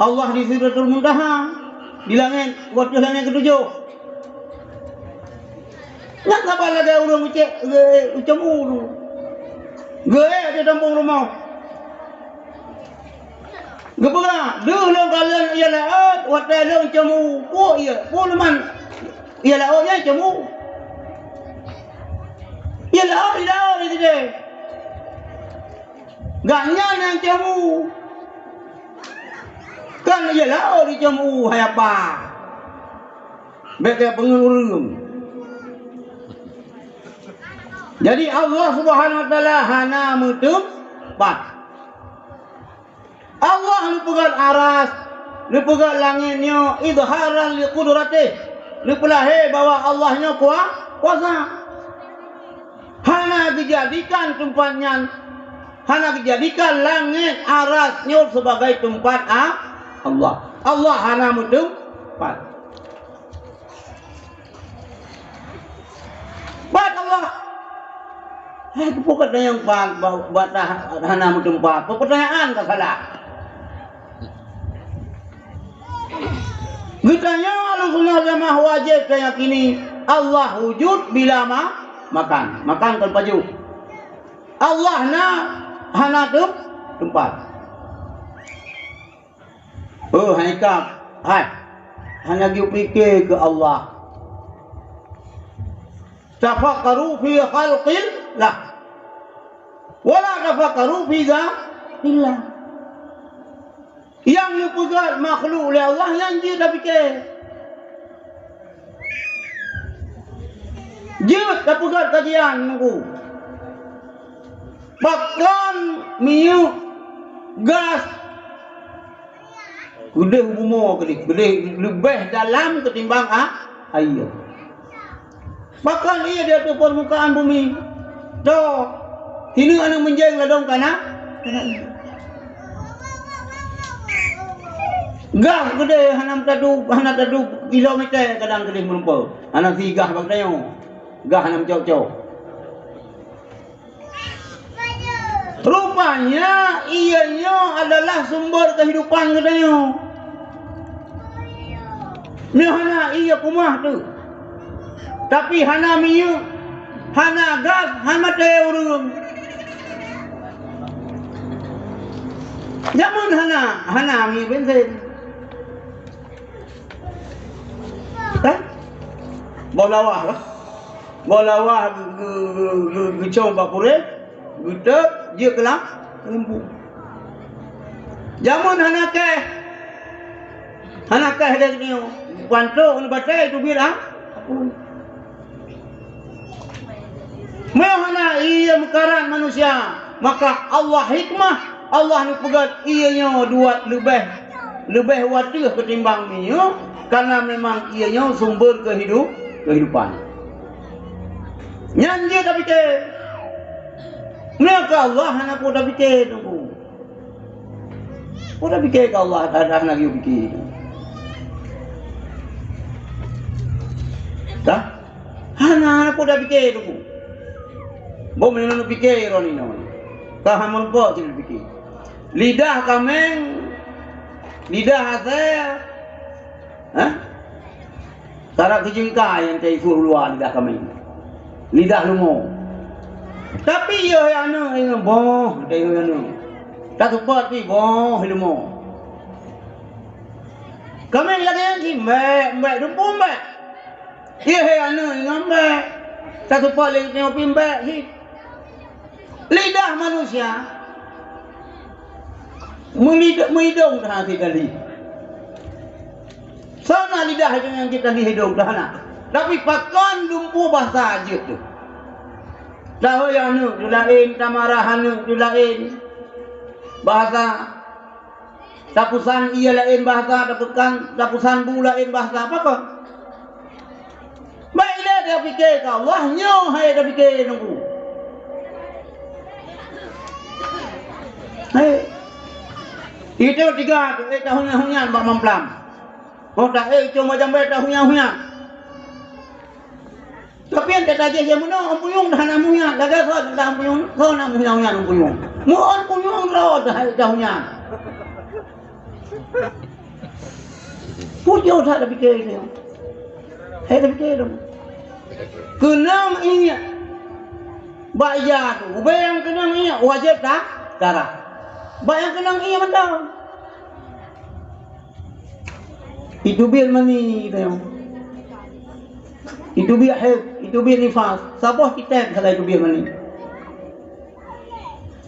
Allah di Sidratul Muntaha, di langét, u ateueh langét keutujôh. Nyan saban lagèe ureueng ucék, geu-, ucom u tu. Geuék di gampông rumoh. Geupeugah, "Deuh lôn kalon ie laôt, watèe lôn com u, peue ie, peue leuman ie laôt nyan com u." Ie laôt, ie laôt di sideh. Gobnyan nyang com u. Kan ie laôt jicom u hai apa? Bèk keu peungeut ureueng. Jadi Allah Subhanahu wa Taala hana meuteumpat. Allah neupeugöt aras, neupeugöt langét nyoe idharan li qudratih, neupeulahé bahwa Allah nyoe kua-, kuasa. Hana geujadikan teumpat nyan, hana geujadikan langét aras nyoe sebagai teumpat a-, Allah. Allah hana meuteumpat. Pat Allah. Hai, peue kata nyang pat, ba-, bak hana meuteumpat? Peue pertanyaan ka salah? Geutanyoe Ahlussunnah Jamaah wajéb tayakini Allah wujud bila ma-, makan. Makan kon pajoh. Allah na hana teum-, teumpat. Oh, hai kap, hai. Hana geupike keu Allah. Tafakkaru fi khalqillah, wa la tafakkaru fi dzatillah. Nyang neupeugét makhluk lé Allah nyan jeuet tapike. Jeuet tapeugét kajian Teungku. Pakon minyeuk gas keudeh bumoe keudeh, keudeh leubeh dalam ketimbang a-, aie. Pakon ié di ateueh peurmukaan bumi? Toh, hineuk aneuk meunjeng ladôm kana, kana ié. Gah keudeh hana meutadu, hana tadu kilometer kadang keudeh meureumpok. Hana si gah bak tanyoe. Gah hana meucok-cok. Rupanya, ié nyoe adalah sumber kehidupan geutanyoe. Nyoe hana ié kumah tu. Tapi hana minyeuk, hana gas, hana maté ureuëng. Jameun hana, hana minyeuk bensin. Kan? Boh lawah lah. Boh lawah geu-, geu-, geu-, geu-, geucong bak purée, geuteuk, jeuet keulam lumpur. Jameun hana keh. Hana keh lagée nyoe. Pantok ngon batée teubiet, ah. Meunyoe hana ié meukarat manusia, maka Allah hikmah, Allah neupeugét ié nyoe dua leubeh, leubeh wateueh keutimbang minyeuk, karena memang ié nyoe sumber kehidup-, kehidupan. Nyan jeuet tapike. Meunyoe keu Allah hana peue tapike, Teungku. Peue tapike keu Allah, dah, dah hana geuyue pike. Dah? Hana, hana peue tapike, Teungku. Boh meunyoe pike droeneuh nyoe. Ka hana meureumpok cit pike. Lidah kaméng, lidah asée, hah? Karab keu jeungka nyang teuisoe luwa lidah kaméng. Lidah leumo. Tapi yoh aneuk ingat boh, teuisoe aneuk. Taseupôt pi boh leumo. Kaméng lagée nyan cit, mbék, mbék, dumpeue mbék. Yoh aneuk ingat mbék. Taseupôt lé nyoe pi mbék cit. Lidah manusia meulid-, meulidong that hase tali. Soe na lidah nyang jeuet tali hidong dah na. Tapi pakon dumpeue bahasa jeuet tu. Tahôi aneuk tu laén, tamarah aneuk tu laén. Bahasa. Tapusan ié laén bahasa, tapukan, tapusan bu laén bahasa. Pakon? Baik lé tapike keu Allah, nyoe hai tapike Teungku. Hai. Itu tiga tu, eh, tahun-tahun nyan bak mamplam. Oh, tak, eh, cuma jambai tahun-tahun nyan. Tapi nyang teutajih jih meunoe, Teungku Yong dah na muyak, lagée soe dah Teungku Yong, soe na muyak-muyak Teungku Yong. Muôn Teungku Yong droe dah, dah muyak. Pujoe that tapike nyoe. Hai tapike dong. Keunong ingat. Bak ija tu, ubé nyang keunong ingat wajéb ta-, tara. Bak nyang keunong ingat mantong. Itu biet mani teuh. Itu biet haid, itu biet nifas. Saboh kitab sagai itu biet mani.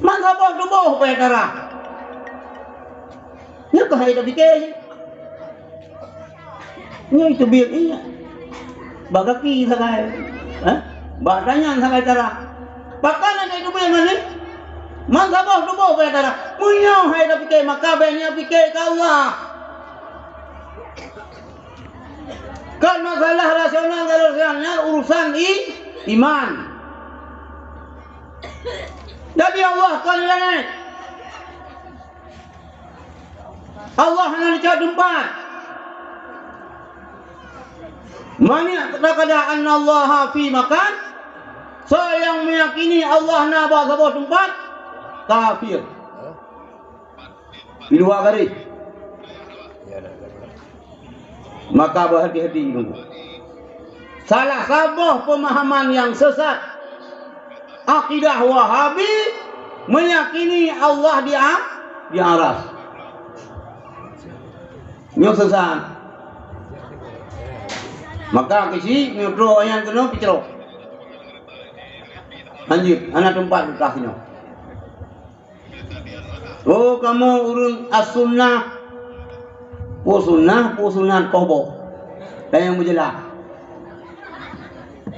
Man saboh tuboh payah darah. Nyoe keuh hai tapike. Nyoe itu biet nyoe. Bak gaki sagai. Hah? Bak tanyan sagai darah. Pakon ada itu biet mani? Man saboh tuboh payah darah. Meunyoe hai tapike, maka bèk nyoe pike keu Allah. Kon masalah rasional, rasional nyan urusan i-, iman. Jadi Allah kon langét. Allah hana dicok teumpat. Man i'taqada anna Allaha fi makan, soe nyang meyakini Allah na bak saboh teumpat, kafir. Di luwa garéh. Maka beuhati-hati dulu. Salah saboh peumahaman nyang sesat, akidah Wahabi meyakini Allah di a-, di aras. Nyoe sesat. Maka keuchik nyoe droe nyang keunoe picrok. Hanjeuet, hana teumpat keu kah nyoe. Oh, kamoe ureuëng as-sunnah. Peue sunnah, peue sunat koh boh. Dan nyang meujeulaih.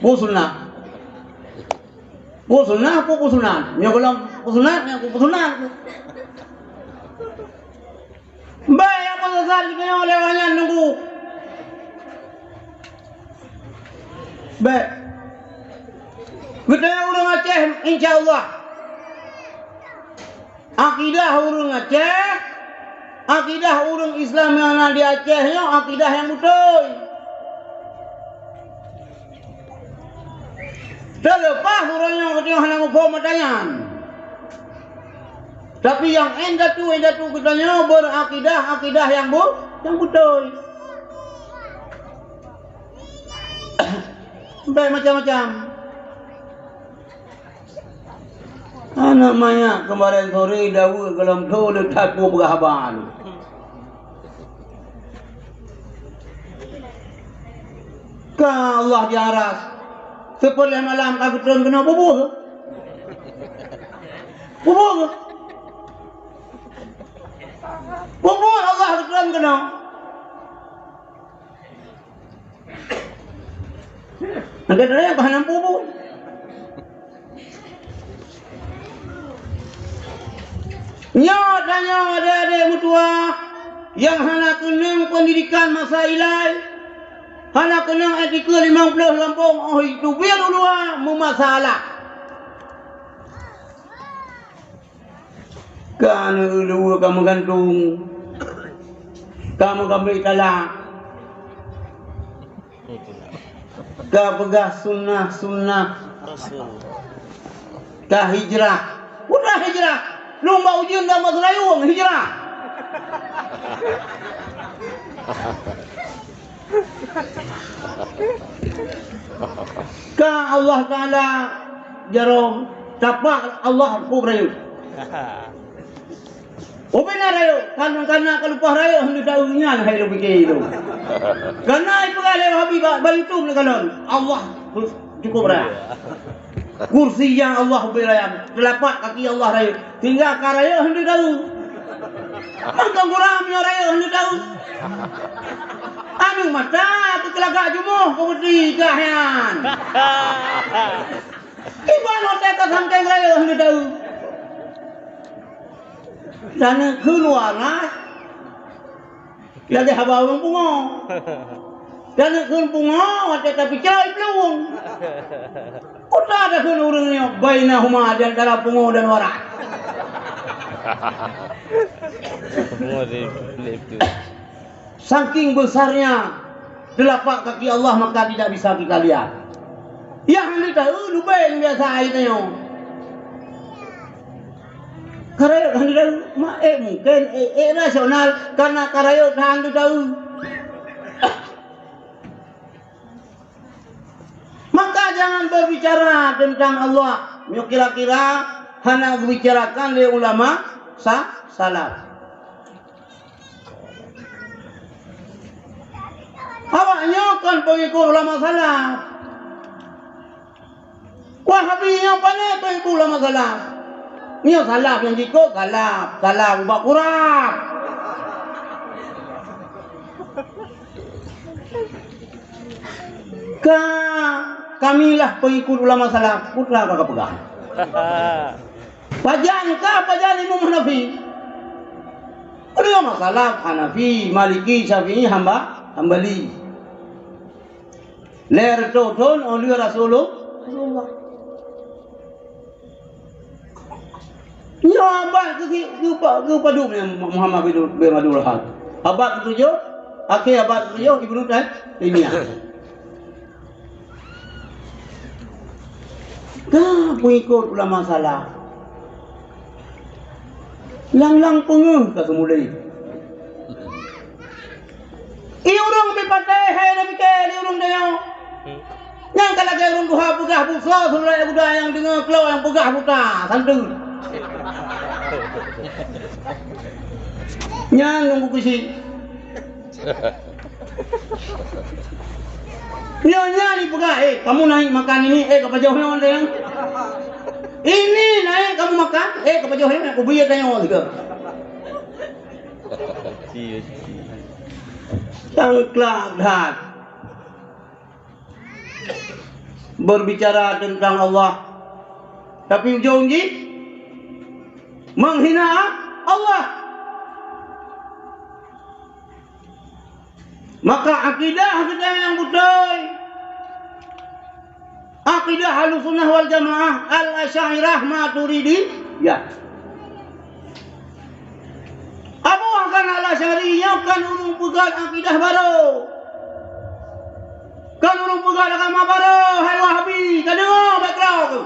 Peue sunnah. Peue sunnah, peue, peue sunat. Nyoe golom peue sunat, nyoe peue sunat. Bèk nyang meusasat geutanyoe lewat nyan nunggu. Bèk. Geutanyoe ureuëng Aceh, insya Allah. Akidah ureuëng Aceh, akidah ureuëng Islam nyang na di Aceh nyoe akidah nyang beutôi. Teuleupah ureuëng nyang geutanyoe hana muphom mata nyan. Tapi nyang indatu, indatu geutanyoe beurakidah, akidah nyang bu-, nyang beutôi. Bèk macam-macam. Aneuk manyak keumarin sore daweue gohlom tho le that peugah haba. Ka Allah di aras, siplôh malam ka geutreun keunoe bubuih. Bubuih. Bubuih Allah geutreun keunoe. Maka dari apa hana bubu? Nyoe tanyoe adék-adék meutuwah nyang hana keunong peundidikan masa ilai, hana keunong etika limong ploh lampôh, oh, itu biar ulua meumasalah. Ka aneuk ulua ka meugantung, ka meukabri talak, ka peugah sunnah-sunnah, ka hijrah. Udah hijrah, lôn bak ujeuen dan bak seurayueng hijrah. Ka Allah Taala jaroe, tapak Allah peue rayeuk. Ubena rayeuk, kan, kana ka leupah rayeuk hana taeu nyan hai lôn pike tu. Kana ipeugah lé Wahabi ba-, bantu lé kalon. Allah cukup raya. Kursi nyang Allah bri raya, teulapak kaki Allah rayeuk. Tinggai ka rayeuk hana taeu. Mantong kurang meunyoe rayeuk hana taeu. Aneuk mata teukeulagak jumoh keu peuti kah nyan. Iban watèe ka sangkeng rayeuk hana taeu. Dan keu luwa na. Lagèe haba ureueng pungo. Dan kheun pungo watèe tapicai plueng. Kuta takheun ureueng nyoe bainahuma, di antara pungo dan warak. Pungo di, di itu. Saking besarnya telapak kaki Allah, maka tidak bisa kita lihat. Nyang hana taeu lubeng biasa ai tanyoe. Karayot hana taeu, ma-, eh, mungken, eh, eh, rasional, karena karayot hana taeu. Maka jangan berbicara tentang Allah. Nyoe kira-kira hana geubicarakan lé ulama sa-, salaf. Awak nyoe kon peungikut ulama salaf. Wahabi nyoe pane peungikut ulama salaf. Nyoe salaf nyang jikôt salaf, salaf ubak kurab. Ka kamilah peungikut ulama salaf, peue ka kapeugah. Pajan ka, pajan Imam Hanafi. Ulama salaf Hanafi, Maliki, Syafi'i, Hamba-, Hambali. Lhèe reutôh thôn 'oh lheueh Rasulullah. Nyoe abad keu-, keu-, keupadub nyan Muhammad bin, bin Abdul Wahhab. Abad keutujôh, akhé abad keutujôh Ibnu Tay-, Taimiyah. Ka peungikut ulama salaf. Lang-lang peungeuh ka seumulai. Ie ureueng pih patéh hai na pike ie ureueng tanyoe. Nyang ka lagèe ureueng tuha peugah busoe, seuleusoe guda nyang deungö klo nyang peugah buta, santeun. Nyan nyang bukeusi. Nyoe nyan ipeugah, "Eh, kamu naik makan ini, eh, ka pajoh nyoe, Deng." Ini naik kamu makan, eh, kepajoh ya, aku beri tanya juga. Sangklak that. Berbicara tentang Allah, tapi ujong jih menghina Allah. Maka akidah kita yang beutôi, akidah Ahlussunnah wal Jamaah, Al-Asy'ariyah, Maturidiyah. Abu Hasan Al-Asy'ari nyoe kan ureuëng peugah akidah barô. Kan ureuëng peugah agama barô, hai Wahabi, ka deungoe background tu.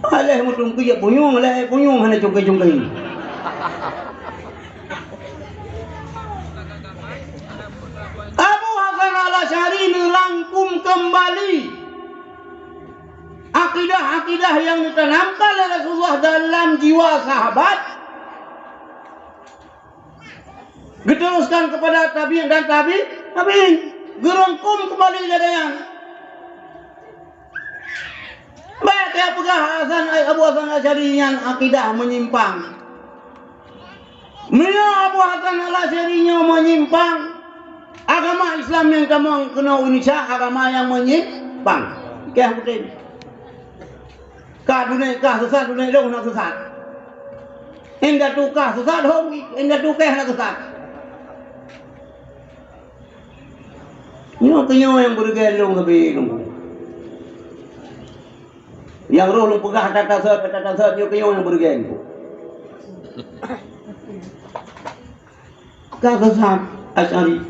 Aléh meuteumèe jak punyueng, aléh punyueng hana cungkai-cungkai. Abu Hasan Al-Asy'ari neurangkum keumbali akidah-akidah nyang neutanamkan lé Rasulullah dalam jiwa sahabat. Geuteruskan kepada tabi'in dan tabi', tabi'in. Geurangkum keumbali lagèe nyan. Bèk tapeugah Hasan, Abu Hasan Asy'ari nyan akidah meunyimpang. Meunyoe Abu Hasan Al-Asy'ari nyoe meunyimpang, agama Islam nyang tamong keunoe Indonesia agama nyang meunyimpang. Keh beutôi. Ka dunek kah sesat, dunek lôn hana sesat. Indatu kah sesat, hom, indatu keh hana sesat. Nyoe keuh nyoe nyang beureugai lôn leubeh lôn. Nyang roh lôn peugah ata tasot, ata tasot, nyoe keuh nyoe nyang beureugai lôn. Ka sesat Asy'ari.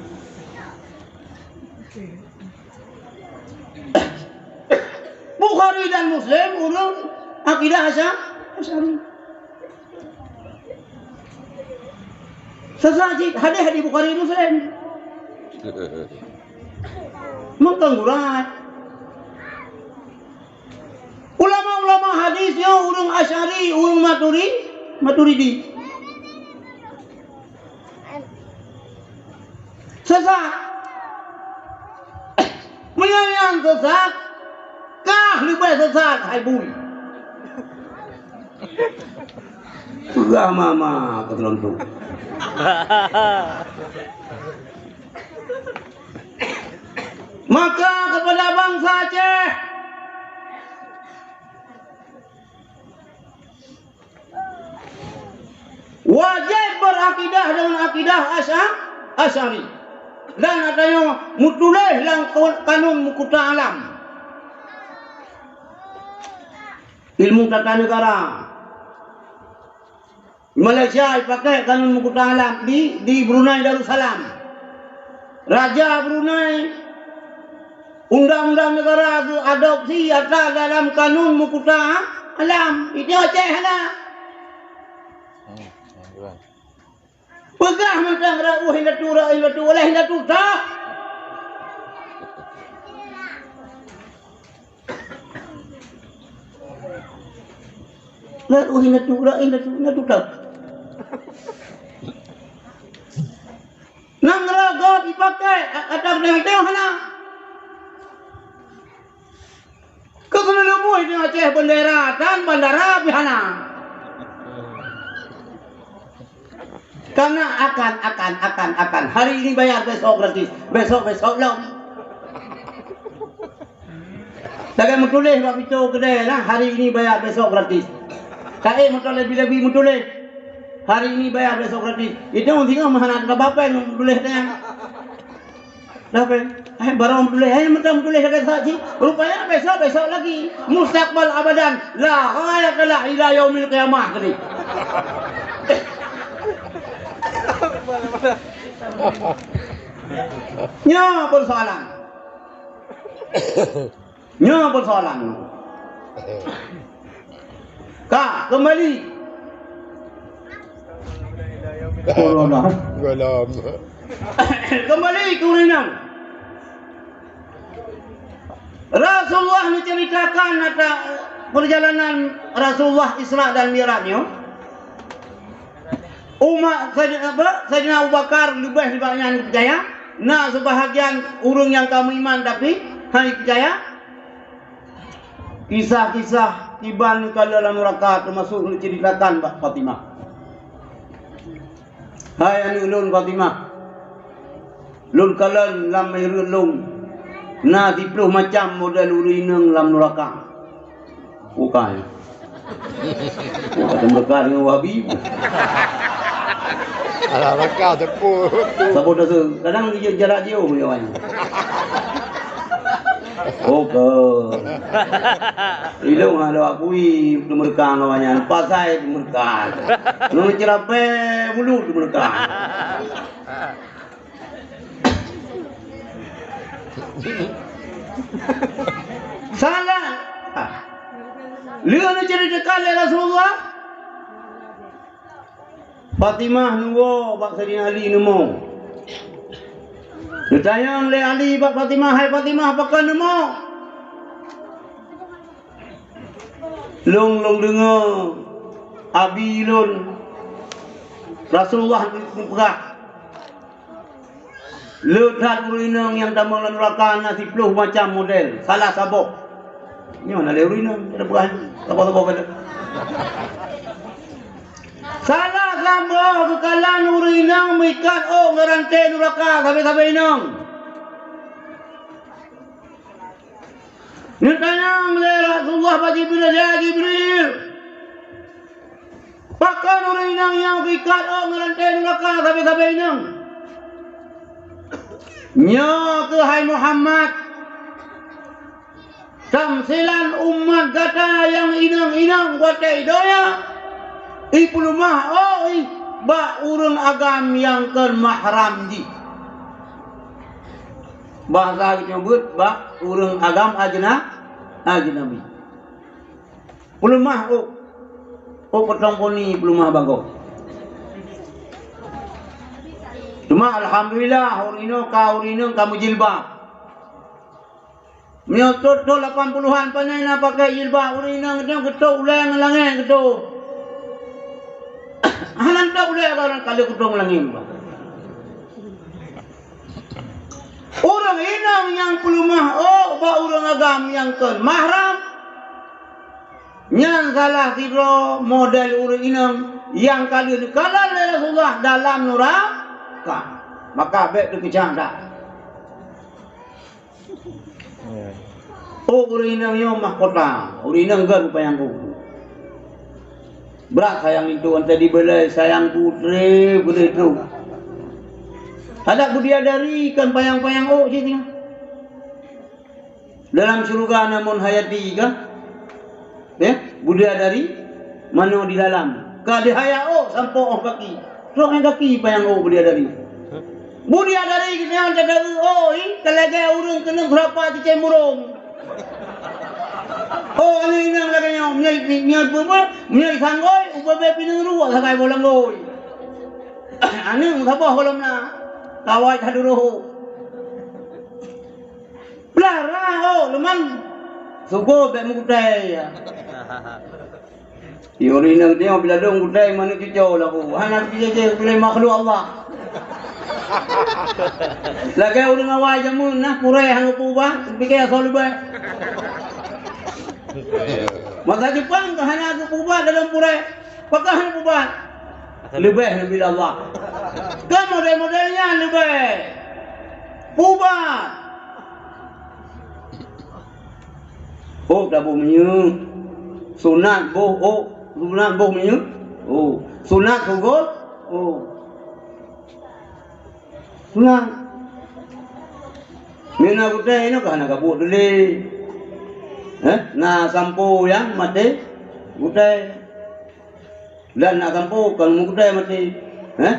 Bukhari dan Muslim ureuëng akidah Asya-, Asy'ari. Sesat cit hadis di Bukhari Muslim. Mungkin gurat. Ulama-ulama hadis nyoe ureuëng Asy'ari, ureuëng Maturi-, Maturidi. Sesat. Meunyoe nyang sesat, kah leubeh sesat, hai bui. Peugah mama keu droeneuh. Maka kepada bangsa Aceh, wajéb beurakidah deungon akidah Asya-, Asy'ari. Dan ata nyoe meutuléh lam Kanun Meukuta Alam. Ilmu tata negara. Di Malaysia jipakai Kanun Meukuta Alam, di, di Brunei Darussalam. Raja Brunei, undang-undang negara geuadopsi atra dalam Kanun Meukuta Alam. Itu Aceh hana. Peugah mantong rot u indatu, rot u indatu, oleh indatu tak. Rot u indatu, rot u indatu, indatu tak. Nanggroe gob jipakai, a-, ata keudeh-keudeh hana. Keu keuneuk leubeh di Aceh bendera dan bandara pih hana. Karena akan, akan, akan, akan. Hari ini bayar, besok gratis. Besok, besok lom. Lagèe meutuléh bak pintoe keudè lah, hari ini bayar, besok gratis. Taék moto lebi-lebi meutuléh. Hari ini bayar, besok gratis. Itu singoh meuhana teuka péng meutuléh nyan. Dah péng. Eh, barang meutuléh, eh, mantong meutuléh lagèe saji. Rupanya besok, besok lagi. Mustaqbal abadan. La ghayata lah ila yaumil qiyamah tadi. Nyoe persoalan. Nyoe persoalan. Ka, kembali. Corona. Golom. Kembali ke ureueng inong. Rasulullah menceritakan ata perjalanan Rasulullah Isra dan Mi'raj nyoe. Umat Saidina, apa, Saidina Abu Bakar leubeh nibak nyan peucaya. Na seubahagian ureueng nyang ka meuiman tapi hana peucaya. Kisah-kisah kiban kalon lam nuraka teumasuk neuceuritakan bak Fatimah. Hai aneuk lôn Fatimah, lôn kalon lam mireuet lôn na siploh macam model ureueng inong lam nuraka. Bukai. Oh, ada meukat dengan Wahabi. Alah, raka teupeue. Saboh dosa. Kadang dia jarak jauh dia orang. Oh, ke. Ilong ada akui pemerkang awaknya. Pasai pemerkang. Nung cerapé mulut pemerkang. Salah. Lheueh neuceuritakan lé Rasulullah, Fatimah neuwoe bak Saidina Ali neumo. Neutanyong lé Ali bak Fatimah, "Hai Fatimah, pakon neumo?" Lôn, lôn deungoe abi lôn Rasulullah geupeugah, le that ureueng inong nyang tamong lam nuraka na siploh macam model, salah saboh. Nyoe na lé ureueng inong, ada peugah saboh-saboh kata. Salah saboh geukalon ureueng inong meuikat ôk ngon ranté nuraka sabe-sabe inong. Neutanyong lé Rasulullah bak Jibril, "Ya Jibril, pakon ureueng inong nyang geuikat ôk ngon ranté nuraka sabe-sabe inong?" "Nyoe keuh hai Muhammad, tamsilan umat gata nyang inong-inong watée i donya, ipeuleumah ôk ih bak ureueng agam nyang kon mahram jih." Bahasa geutanyoe beuet bak ureueng agam ajna-, ajnabi. Peuleumah ôk, ôk peutong poni peuleumah bagoe. Teuma alhamdulillah, ureueng inong ka, ureueng inong ka meujilbab. Meunyoe thôn-thôn lapan puluhan pane na pakai jilbab, ureueng inong geutanyoe geutôk ulée ngon langét geutôk. Hana tôk ulée ka ureueng ka lheueh geutôk ngon langét. Ureueng inong nyang peuleumah ôk bak ureueng agam nyang kon mahram, nyan salah sidroe model ureueng inong nyang ka lheueh geukalon lé Rasulullah dalam nuraka. Maka bék teukeucang that. Oh, ureueng inong nyoe mahkota, ureueng inong gét panyang ôk. Brat sayang linto, ante dibelai sayang putre, putre tu. Adak bidadari kon panyang-panyang ôk cit nyan. Dalam syeuruga na mon hayati ka? Ya, bidadari manoe di dalam. Ka dihayat ôk sampoe óh kaki. Trok nyang kaki panyang ôk bidadari. Bidadari geutanyoe tadeuh ôk, ih, ka lagée ureueng keuneuk seurapa cicém burông. Oh, aneuk inong lagée nyoe, meunyoe, meunyoe, meunyoe sanggôi, ubé-bé pineung ruwah sagai boh langgôi. Aneuk saboh gohlom na, kawai that duroh. Plah rhah ôk, leuman. Sugoe bék meukutai, ya. Ureueng inong nyoe bila dong kutai manok cuco lagu. Hana pike je ulée makhluk Allah. Lagée ureueng awai jameun nah purée hana geupeubah, pike asoe leubeh. Masa Jepang ka hana geupeubah dalam purée. Pakon hana peubah? Leubeh Nabi Allah. Kan model-model nyan leubeh. Peubah. Ôk taboh minyeuk. Sunat boh ôk, sunat boh minyeuk. Oh, sunat sugot. Oh. Sunat. Mina gutée inoe ka hana gabuek duli. Eh, na sampo nyang maté gutée. Dan na sampo kon meugutai maté. Heh?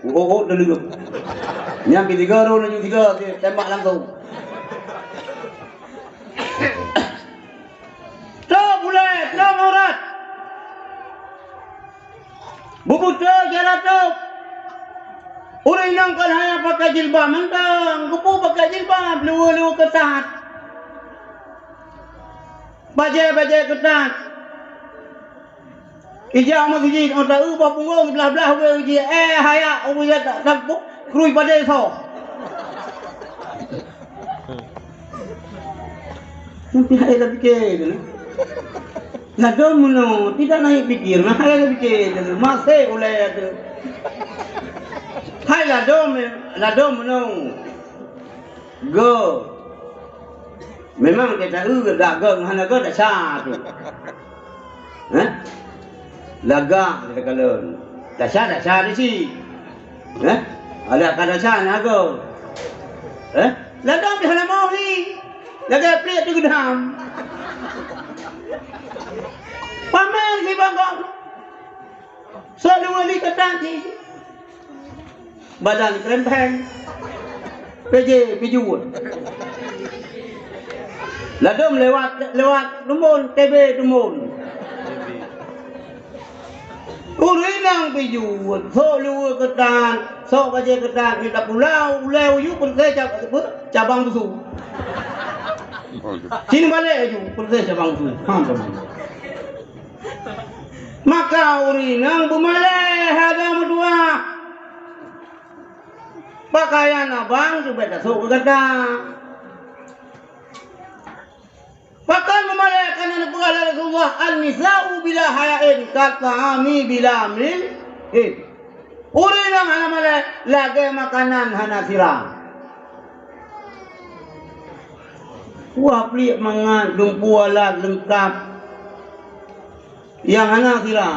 U'ok-ok teuleuek. Nyang keu tiga roh laju tiga tembak langsung. Trok bulée, trok aurat. Beubutoe jaroe trok. Ureueng inong kon hana pakai jilbab mantong, keupeue pakai jilbab, luweue-luweue keutat. Bajée-bajée keutat. Ija meuseujid, oh, ta-eu bak punggong, blah-blah wée uji, eh, hayak, oh, ya, tak, tak, krui padé soe. Nanti hai dah fikir tu, nah. Ladôm meunoe, tidak naik pikir, nah, hai pikir, masih ulai tu. Hai ladôm, ladôm meunoe. Go. Memang kita eu dak go, hana go dak sa tu. Hah? Lagak kita kalon. Dak sa, dak sa di si. Hah? Ada kada sa na go. Hah? Ladôm di hana mau ni. Lagak pliek tu gedam. Pamer si bangkong. Selalu wali kata si. Badan krempeng. P J pijut. Ladôm lewat, lewat tumbon, T B tumbon. Ureueng inong pijut, sok luweue keutan, sok bajée keutan, mita pulau, ulée uyu peureuté cab-, apa? Cabang busu. Sini balek aju, peureuté cabang busu. Ha, cabang busu. Maka ureueng inong beumalée hana meutuah. Pakaian abang subet tasok keu gata. Pakon meumalée kana neupeugah lé Rasulullah, "An-nisa'u bila haya'in kat'ami bila amrin." Eh, ureueng nyang hana malée lagée makanan hana sira. Wah, pliek mangat, dumpeue alat leungkap. Nyang hana sira.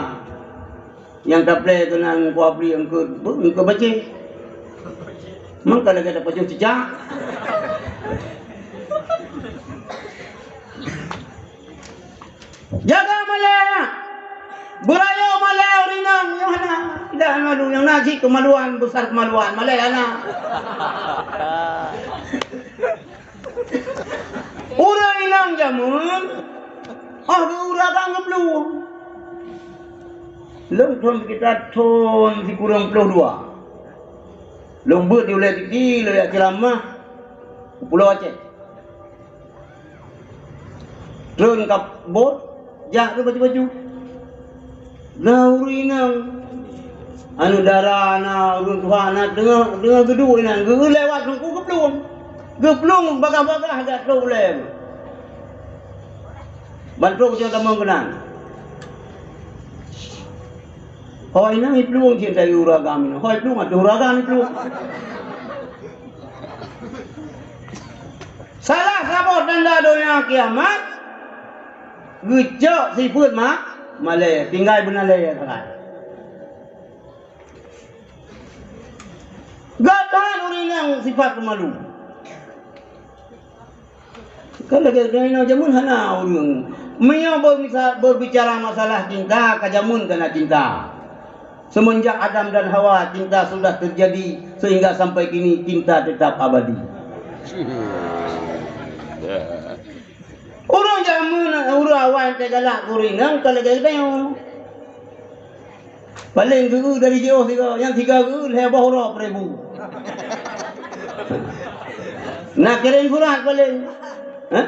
Nyang taplé keunan kuabri eungkôt, eungkôt bacé. Mangka lagée tapajoh cicak. Jaga malée, beurayeuk malée ureueng inong, nyoe hana. Tidak malu, nyang na cit keumaluan, besar keumaluan, malée hana. Ureueng inong jameun, oh, geu-, ureueng agam geuplueng. Lôn thon seukita thon sikureueng ploh dua. Lôn beuet di Ulée Titi, lôn jak ceuramah u Pulo Aceh. Treun ka bot, jak keu baju-baju. Na ureueng inong, aneuk dara na, ureueng tuha na, teungoh, teungoh geuduek inan, geu-, lewat teungku geuplueng. Geuplueng bagah-bagah jak trok ulée. Ban trok cit tamong keunan. Ho inong iplueng cit dari ureueng agam inong. Ho iplueng ateueh ureueng agam iplueng. Salah saboh tanda donya kiamat, geucok sifeuet ma-, malée, tinggai beunalée sagai. Gata ureueng nyang sifat peumalu. Kan lagée droeneuh jameun hana ureueng. Meunyoe beumisa-, berbicara masalah cinta, ka jameun ka na cinta. Semenjak Adam dan Hawa, cinta sudah terjadi, sehingga sampai kini cinta tetap abadi. Ureueng jameun, ureueng awai teugalak keu ureueng inong ka lagée geutanyoe. Paleng geu-eu dari jiôh sigoe, nyang sigoe geu-eu lhée boh uroe peureubu. Na kirém surat paleng. Hah?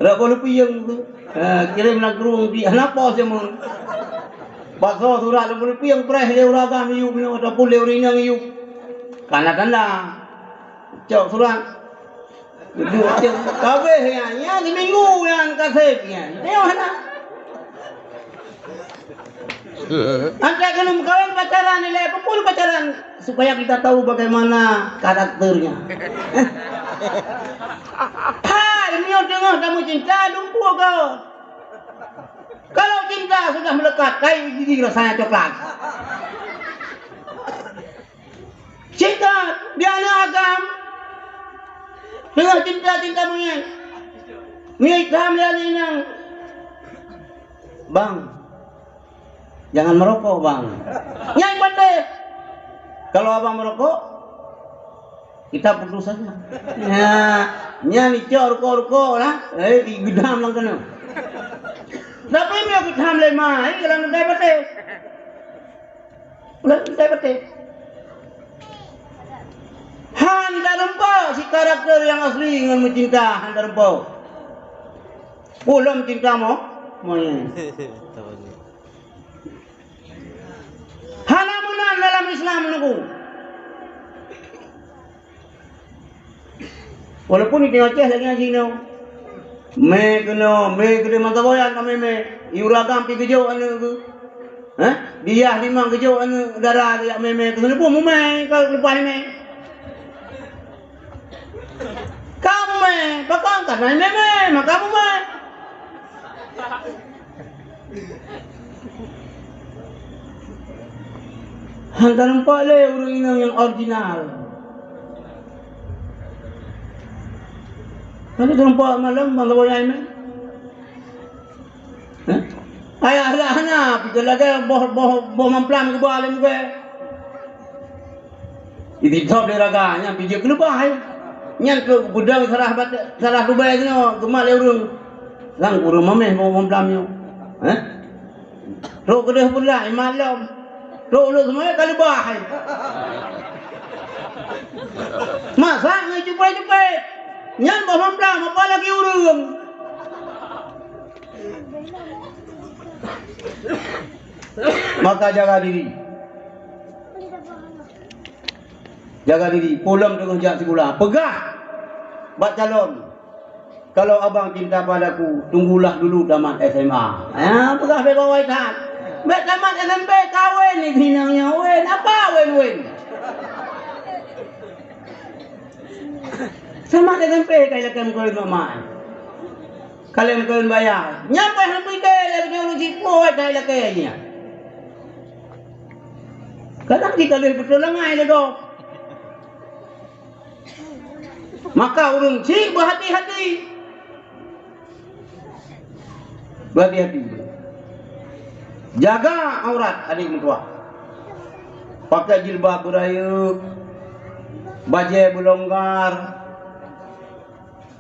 Rot boh lupieng tu. Ha, kirém lam krueng pih. Hana pos jameun. Paksa surat lam boh lupieng preh lé ureueng agam iyup nyoe ataupun lé ureueng inong iyup. Kana tanda. Cok surat. Duek cok. Kabeh nyan, nyan siminggu nyan kaseb nyan. Tengok hana. Antar keuneuk meukawen pacaran ilée, peue pacaran supaya kita tahu bagaimana karakternya. Hai, meunyoe teungoh tameucinta, lumpuh gob. Kalau cinta sudah melekat, kayak gigi rasanya coklat. Cinta di aneuk agam. Deungon cinta-cinta monyét. Mita meunan inong. Bang, jangan merokok, Bang. Nyang patéh. Kalau abang merokok, kita putus saja. Ya, nyan icok rukok-rukok lah. Eh, geudam lam keunoe. Tapi meunyoe geudam lé ma, eh, lam keunoe patéh. Ulôn teupeuteh. Han tarumpok si karakter nyang asli ngon meucinta, han tarumpok. Ulôn cinta mo-, monyét. Hana meunan dalam Islam, Teungku. Walaupun di Aceh lagèe nyan jinoe. Mè keunoe, mè keunoe mata boyan ka mè-mè. Yue ureueng agam pih geujok aneuk geuh. Hah? Diyah limong geujok aneuk dara geuh jak mè-mè. Keuneuk mumè ka leupah mè. Ka mumè, pakon ka na mè-mè, maka mumè. Han tareumpok lé ureueng inong nyang original. Hana tareumpok malam bang lawai mè. Hah? Ayah lah hana, pike lagèe boh, boh, boh mamplam geuba lé mugèe. Jititop lé raga nyan pih jeuet keu leubah, eh. Nyan keuh beudang sarah bat-, sarah rubèe nyoe geumat lé ureueng. Sang ureueng mamèh boh mamplam nyoe. Hah? Trok keudeh pula iman lom. Trok lôn seumai ka leubah, eh. Masak ngon cupet-cupet. Nyan boh mamplam apalagi ureueng. Maka jaga diri. Jaga diri, peue lom teungoh jak sikula. Peugah bak calon, "Kalau abang cinta padaku, tunggulah dulu tamat S M A." Ha, peugah bèk bawai that. Bèk tamat S M P kawen, inong nyoe wen. Apa wen-wen? Tamat S M P ka ilakèe meukawen mak mak. Ka lheueh meukawen baya. Nyan payah neupike lé ureueng siploh ka ilakèe nyan. Kadang jih ka lheueh beutôi langai lé gob. Maka ureueng chik beuhati-hati. Beuhati-hati. Jaga aurat aneuk meutuah. Pakai jilbab beurayeuk, bajèe beulonggar.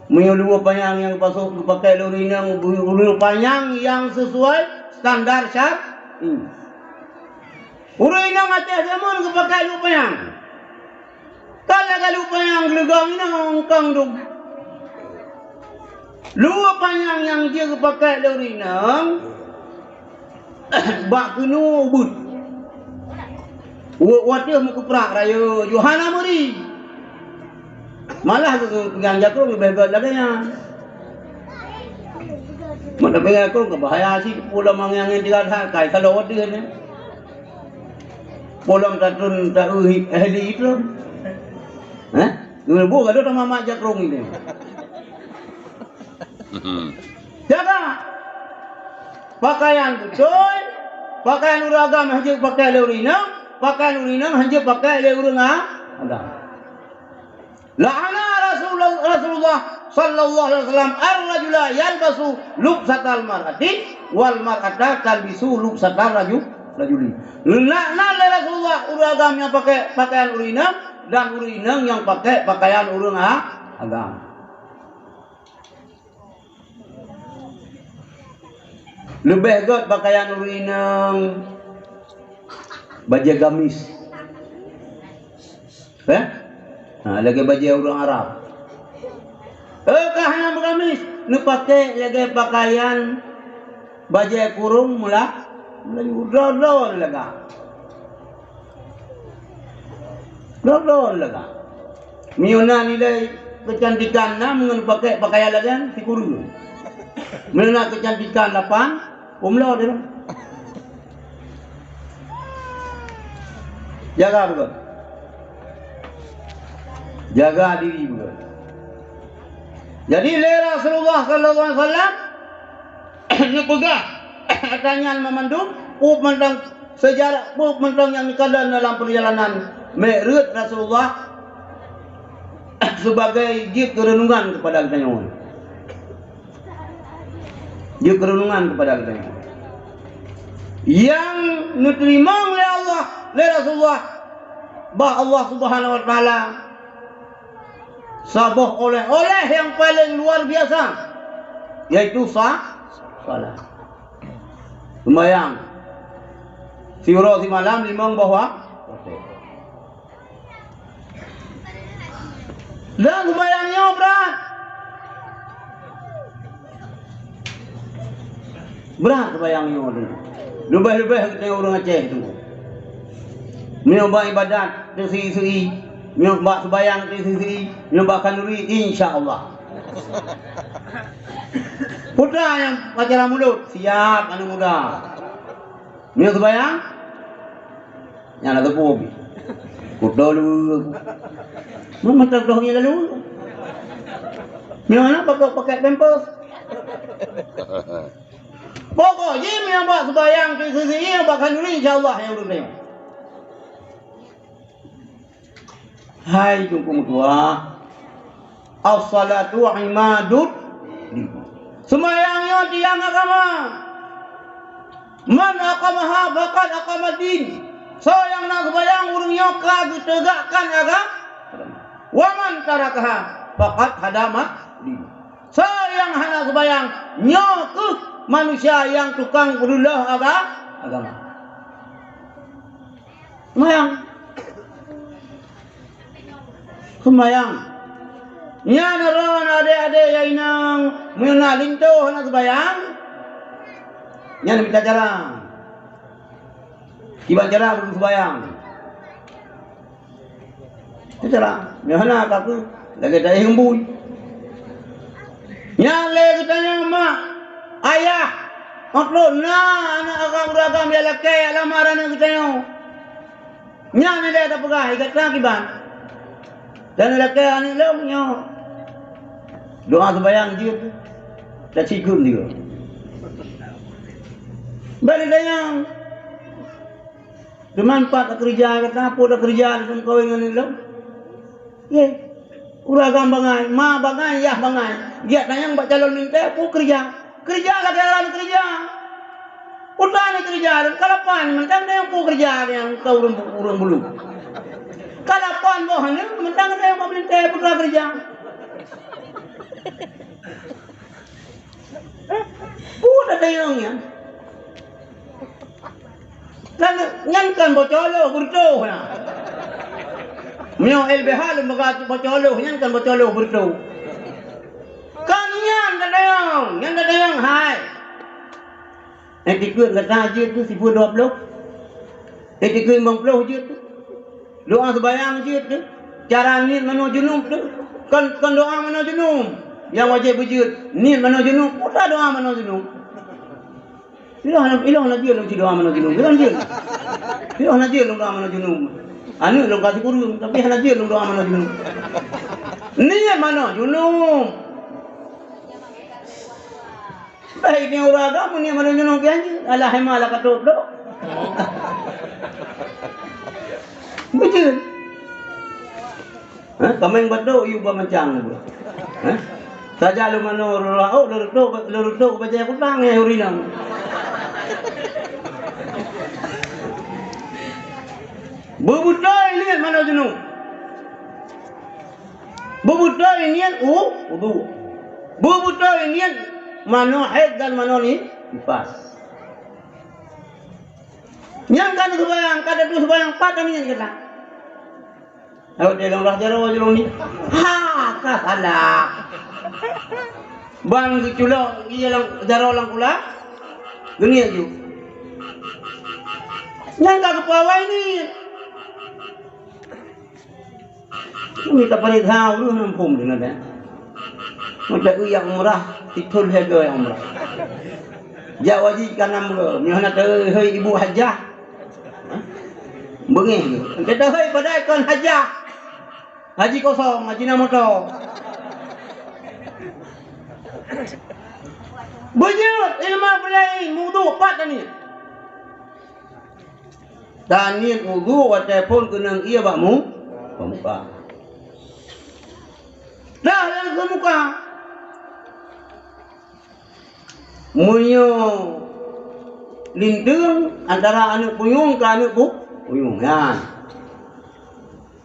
Meunyoe luweue panyang nyang geupasok geupakai lé ureueng inong, luweue panyang nyang sesuai standar syar-, hmm. Ureueng inong ateueh jameun geupakai luweue panyang. Ka lagèe luweue panyang geuleugong inong kong dum. Luweue panyang nyang jeuet geupakai lé ureueng inong bak keunoe ubeuet. Wot watèe meukeuprak rayeuk, Yohana meuri. Malah geupeugah jakrong leubeh gèt lagèe nyan. Meunan jakrong keu bahaya cit, pulo mangiang-ngiang tiga that kai kalau watèe nyan. Polom tatun ta-, eh, heli itu. Hah? Ngeubôh gadoh tamamat jakrong ini. Jaga pakaian beutôi, pakaian ureueng agam hanjeuet pakai lé ureueng inong, pakaian ureueng inong hanjeuet pakai lé ureueng a-, agam. La'ana Rasulullah, Rasulullah sallallahu alaihi wasallam ar-rajula yalbasu lubsatal mar'ati wal mar'ata talbisu lubsatar raju-, rajuli. Laknat lé Rasulullah ureueng agam nyang pakai pakaian ureueng inong dan ureueng inong nyang pakai pakaian ureueng a-, agam. Leubeh gèt pakaian ureueng inong bajèe gamis. Eh? Ha, lagèe bajèe ureueng Arab. Eh, ka hana meugamis, neupaké lagèe pakaian bajèe kurông mula-, Melayu. Droe-droe lagak. Droe-droe lagak. Meunyoe na nilai keucantikan na meungon pakai pakaian lagèe nyan, sikureueng. Meunyoe na keucantikan lapan, peumeulot dia. Jaga beugèt. Jaga diri beugèt. Jadi lé Rasulullah sallallahu alaihi wasallam neupeugah ata nyan meumandum, peue mantong seujarah, peue mantong nyang neukalon dalam peurjalanan Mi'raj Rasulullah sebagai jeuet keureunungan keupada geutanyoe. Jeuet keureunungan keupada geutanyoe. Nyang neuteurimong lé Allah, lé Rasulullah, bak Allah Subhanahu wa Taala, saboh oleh-oleh nyang paleng luar biasa, yaitu sa-, salat. Seumayang. Siuroe simalam limong boh wa-, Dan seumayang nyoe brat. Brat seumayang nyoe tu. Leubeh-leubeh geutanyoe ureueng Aceh tu. Meunyoe bak ibadat teuseu-seu, meunyoe bak seumayang teuseu-seu, meunyoe bak khanuri, insya Allah. Putra nyang pacaran mulod, siap aneuk muda. Meunyoe seubayang, nyan na teupeu. Kuto lu. Mun mantap doh nyan lalu. Meunyoe na pakèk, pakèk pampers. Pokok jih meunyoe bak seubayang, sisi bak khanduri, insya Allah nyang ureueng nyoe. Hai Teungku meutuah, as-salatu imaduddin. Seumayang nyoe tiang agama. Man aqamaha faqad aqamaddin. Soe nyang na seumayang ureueng nyoe ka geuteugakkan agama. Wa man tarakaha faqad hadamaddin. Soe nyang hana seumayang, nyoe kheueh manusia nyang tukang peureuloh aga-, agama. Seumayang. Seumayang. Nyan droe adék-adék nyang inong, meunyoe na linto hana seumayang, nyan mita cara. Kiban cara beuseumayang. Mita cara. Meunyoe hana ka kheueh lagèe taéh embui. Nyan lé geutanyoe mak, ayah, ôk lôn na aneuk agam ureueng agam nyang lakèe lamar aneuk geutanyoe. Nyan ilèe tapeugah, i gata kiban. Dan lakèe aneuk lôn nyoe. Doa seumayang jeuet. Tasikon dia. Bari tanyong. Teuma pat takeureuja gata, peue takeureuja lam kawén ngon aneuk lôn? Ye. Ureueng agam bangai, ma bangai, yah bangai. Geujak tanyong bak calon meuntèe, peue keureuja? Keureuja lagèe ureueng keureuja. Putra ni keureuja, dan kalapan, mantong na nyang peue keureuja nyang ka ureueng, ureueng bulu. Kalapan boh ni, mantong na nyang pemerintah putra keureuja. Peue tatanyong nyan? Kan nyan kan boco lôn beureutoh na. Meunyoe L B H lôn peugah boco lôn, nyan kan boco lôn beureutoh. Kan nyan tatanyong, nyan tatanyong hai. Ék dikeue gata jeuet keu sifeuet dua ploh. Ék dikeue limong ploh jeuet keu. Doa seumayang jeuet teuh. Cara niet manoe junub teuh. Kon, kon doa manoe junub nyang wajéb beujeuet. Niet manoe junub, peue doa manoe junub. Ilôn hana, ilôn hana jeuet lôn ci doa manoe junub. Ilôn jeuet. Ilôn hana jeuet lôn doa manoe junub. Aneuk lôn ka sikureueng, tapi hana jeuet lôn doa manoe junub. Niet manoe junub. Baik ni ureueng agam, niet manoe junub pian jeuet. Alah, hema lah ka trok dok. Beujeuet. Ha? Kaméng batok yue ba macang. Ha? Saja lôn manoe reutok, lôn reutok, lôn reutok bajèe kutang, eh, ureueng inong. Beubeutôi niet manoe junub. Beubeutôi niet u-, udhu. Beubeutôi niet manoe haid dan manoe ni-, nifas. Nyang ka neuseumayang, ka tatuh seumayang, pat niet gata. Awak dia lôn rah jaroe jih lôn ni. Ha, ka salah. Ban geuculok ie lam jaroe lam kulah, geuniet ju. Nyang ka geupeuawai niet. Mita parit ha ureueng muphom deungon nyan. Mita eu nyang umrah, sithon lhèe goe nyang umrah. Jak wajib ka nam goe, nyoe hana teuhôi ibu hajah. Beungéh geuh. Teuhôi padahai kon hajah. Haji kosong, haji na moto. Beujeuet ilmu peulaén, meuwudu pat taniet. Taniet wudu watèe phon keunong ie bak mu-, bak muka. Dah langsung muka. Meunyoe linteung antara aneuk punyueng keu aneuk pu-, punyueng, nyan.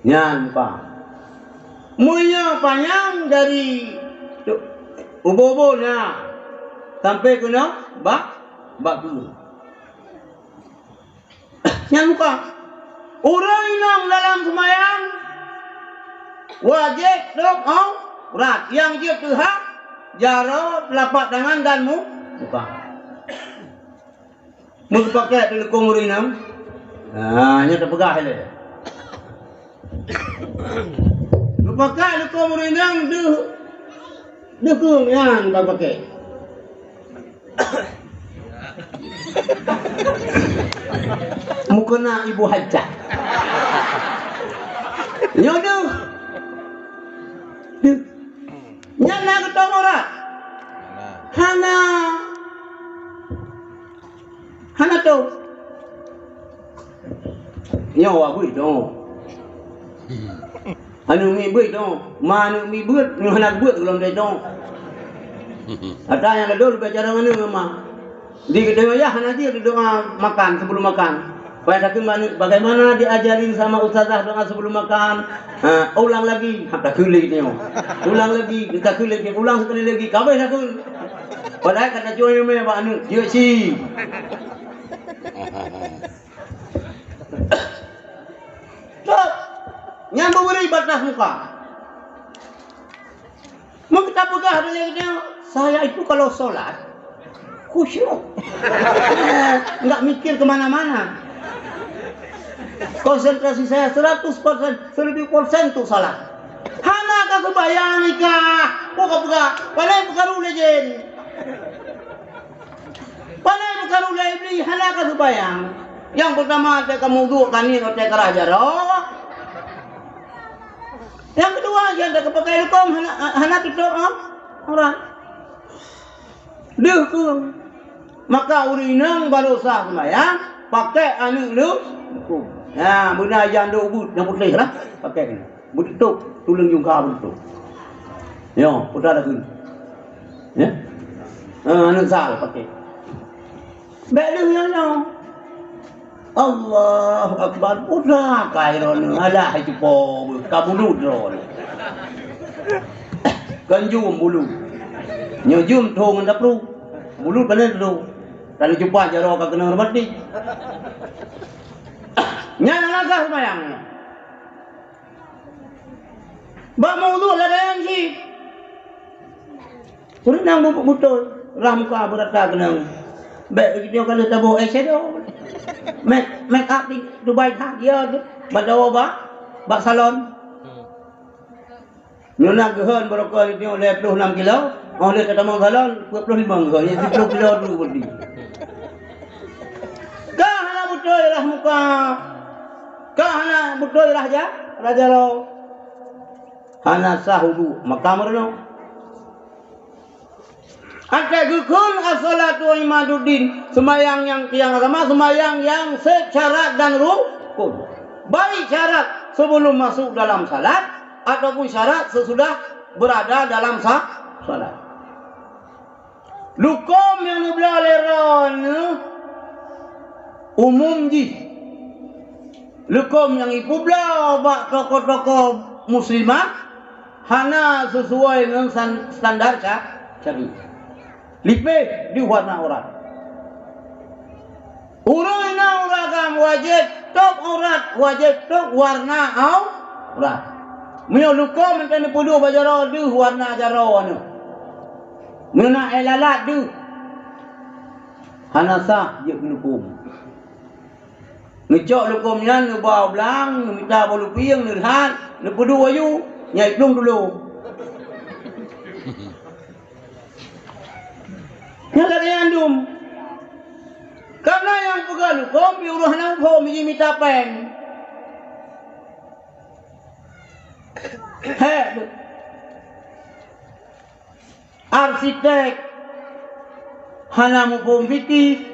Nyan muka. Meunyoe panyang dari tu-, ubo-ubo na sampai keunoe bak, bak keuneuk. Nyan muka. Ureueng inong dalam seumayang wajéb trok aurat, nyang jeuet keu hak jaroe, teulapak tangan dan mu-, muka. Meuseupakèt di leukom ureueng inong. Ha, nyan tapeugah ilèe. Meuseupakèt leukom ureueng inong deuh Deuh keuh nyan ka pakai. Mukena ibu hajah. Nyoe deuh. Deuh. Nyan na geutong urat. Hana. Hana tôh. Nyoe awak beuet tôh. Aneuk miet beuet tôh. Ma aneuk miet beuet, nyoe hana beuet gohlom dai tôh. Ata nyang ladôm leubeh carông aneuk ma. Di geutanyoe yah hana jeuet doa makan, sebelum makan. Payah takheun bak aneuk, bagaimana diajarin sama ustazah doa sebelum makan? Ha, ulang lagi. Ha, takheun lé geutanyoe. Ulang lagi, takheun lé, ulang sekali lagi. Ka abéh takheun. Padahai ka tacue ileumèe bak aneuk, jeuet cit. Cok. Nyang meubri batas muka. Meunyoe tapeugah lé geutanyoe, saya itu kalau sholat khusyuk. Enggak mikir ke mana-mana. Konsentrasi saya seratus persen, seribu persen untuk sholat. Hana ka seubayang nikah. Kok ka peugah, paléng peukaru lé jén. Paléng peukaru lé Iblih, hana ka seubayang. Nyang peurtama, watèe ka mudhu, ka niet, watèe ka rhah jaroe. Nyang keudua, watèe ka pakai lukôm, hana, hana tutôp au-, aurat. Deuh keuh. Maka ureueng inong barô sah seumayang, pakai aneuk lukôm. Nah, beuna jan dok ubeut nyang putéh lah, pakai keunoe. Beututôp, tuleueng jungka beututôp. Nyoe, peue takheun. Ya? Ha, aneuk sal pakai. Bèk lheueh nyoe nyoe. Allahu Akbar. Peue takai droeneuh. Alah, hai cupo beuh. Ka bulut droeneuh. Kon jum bulut. Nyoe jum thô ngon tapru. Bulut paléng thô. Ka neucupa jaroe ka keunong reumatik. Nyan lagèe seumayang nyoe. Bak meuudhu lagèe nyan cit. Ureueng inong bu-, beutôi, rhah muka beurata keunong. Bèk geutanyoe ka lheueh taboh eyeshadow. Make, make up di Dubai that, ya, bak dawa bak, bak salon. Nyoe na geuhon barokon geutanyoe lhèe ploh nam kilo, 'oh lheueh tatamong salon, peuet ploh limong geuhon, nyan siplôh kilo tu berarti. Ka hana beutôi rhah muka, ka hana beutôi rhah ja-, rhah jaroe. Hana sah udhu, maka meurunoe. Até geukheun as-salatu imaduddin, seumayang nyang tiang agama, seumayang nyang sép syarat dan rukun. Baik syarat sebelum masuk dalam salat ataupun syarat sesudah berada dalam sa-, salat. Lukôm nyang neubloe lé droeneuh umum jih. Lukôm nyang ipeubloe bak toko-toko muslimah hana sisuai ngon san-, standar sya-, syariat. Lipéh di warna aurat. Ureueng inong ureueng agam wajéb tôb aurat, wajéb tôb warna au-, aurat. Meunyoe lukôm mantong neupeuduek bak jaroe, deuh warna jaroe nyoe. Meunyoe na éh lalat deuh, hana sah jeuet keu lukôm. Neucok lukôm nyan neuba u blang, neumita boh lupieng, neulhat, neupeuduek u aju, nyan iplueng tulông. Nyan lagèe nyan dum. Kareuna nyang peugah lukôm, pih ureueng hana muphom, jimita péng. Hék, arsitek hana muphom fikih.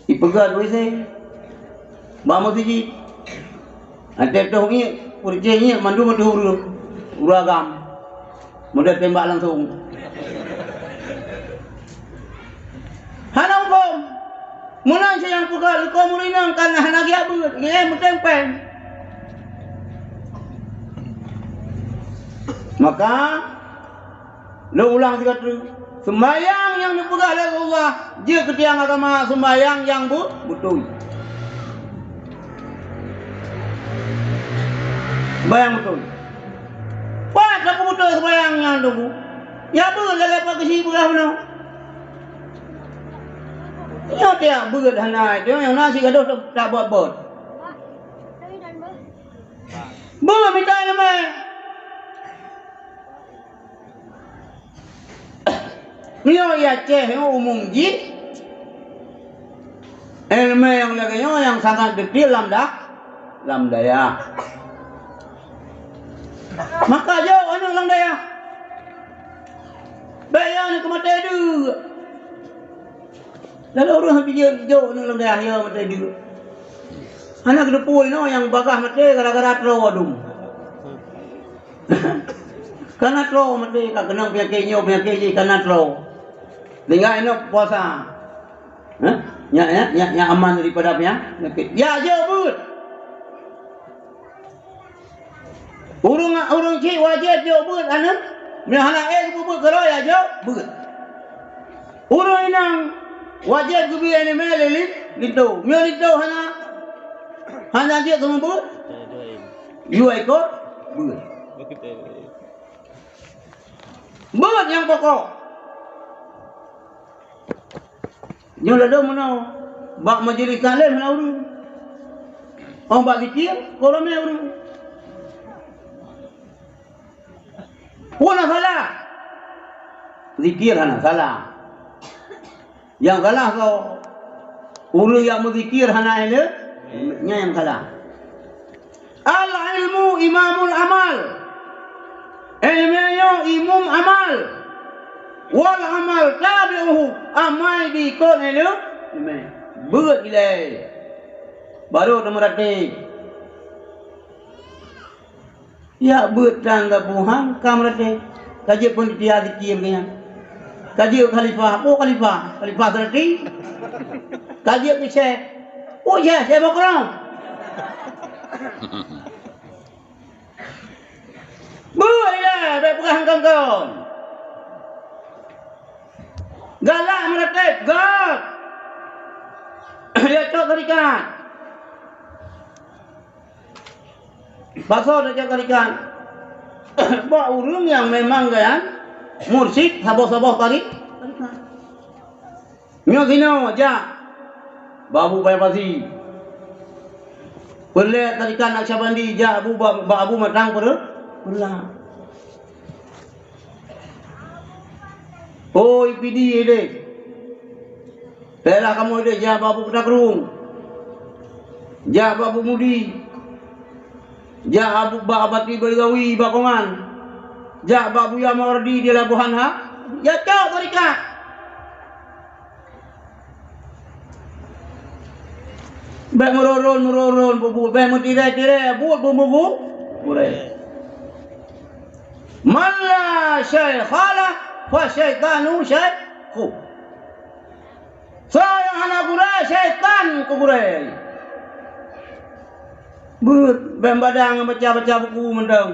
Ipeugah W C bak meuseujid. Até toh ngiek, peureujeuet ngiek mandum ateueh ureueng, ureueng agam. Model tembak langsung. Hana muphom. Meunan cit nyang peugah lukôm ureueng inong kan hana geujak beuet, geujak meuténg péng. Maka Lôn ulang sigoe teuk, seumayang nyang neupeugah lé Rasulullah jeuet keu tiang agama seumayang nyang beu-, beutôi. Seumayang beutôi. Pat tapeubeutôi seumayang nyan teungku? Ya beuet lagèe pat keusi peugah bunoe. Nyoe tiang beuet hana, nyoe nyang na sigadoh ta-, tabot-bot. Beuet mita ileumèe. Nyoe i Aceh nyoe umum jih, ileumèe nyang lagèe nyoe nyang sangat detail lam da-, lam dayah. Maka jok aneuk lam dayah. Bèk ya aneuk keu maté deuk. Lalu ureueng pijeuet jok aneuk lam dayah ya maté deuk. Hana geuteupeue inoe nyang bagaih maté gara-gara troe dum. Kana troe maté ka keunong peunyakét nyoe, peunyakét jih kana troe. Tinggai inoe puasa. Hah? Nyak, nyak, nyak, nyak aman daripada peunya-, peunyakét. Ya, jok beuet. Ureueng, ureueng chik wajéb jok beuet aneuk. Meunyoe hana ék geubeuet keudroe, ya jok beuet. Ureueng inong wajéb geubri ileumèe lé li-, linto. Meunyoe linto hana, hana jeuet keu meubeuet, yue ikot beuet. Beuet nyang pokok. Nyoe ladôm meunoe, bak majelis taklim hana ureueng. Óh bak zikir, ka ramé ureueng. Peue na salah? Zikir hana salah. Nyang salah soe? Ureueng nyang meuzikir hana ileumèe, nyan nyang salah. Al-ilmu imamul amal. Ileumèe nyoe imum amal. Wal amal tabi'uhu. Amai diikot ileumèe. Beuet ilèe. Baru tameuratéb. Ya beuet tan sapeue han ka meuratéb. Ka jeuet panitia zikir nyan. Ka jeuet khalifah. Oh, khalifah. Khalifah seureuti. Ka jeuet keu syekh. Oh, syekh, syekh Bakrong. Beuet ilèe, bèk peugah kon-kon. Galak meuratéb, göt. Ya cok tarekat. Pasoe tacok tarekat? Bak ureueng nyang memang geuyan mursyid saboh-saboh tari-, tarekat. Nyoe sinoe jak bak Abu Paya Pasi. Peuleueh tarekat Naqsyabandi jak Abu ba-, bak Abu Matang Peureu-, Peureulak. Oi, Pidie deh. Peureulak kamoe deh jak bak Abu Peutakrung. Jak bak Abu Mudi. Jak Abu, bak Abati Baidawi bak Kongan. Jak bak Buya Mawardi di Labuhan ha. Jak cok tarekat. Bèk meururon-meururon bubu, bèk meutirèe-tirèe buet bubu gurèe. Man la syaikha lah, fa syaitanu syaikhuh. Soe nyang hana gurèe, syaitan keu gurèe. Beuet, bèk meubadang baca-baca buku mantong.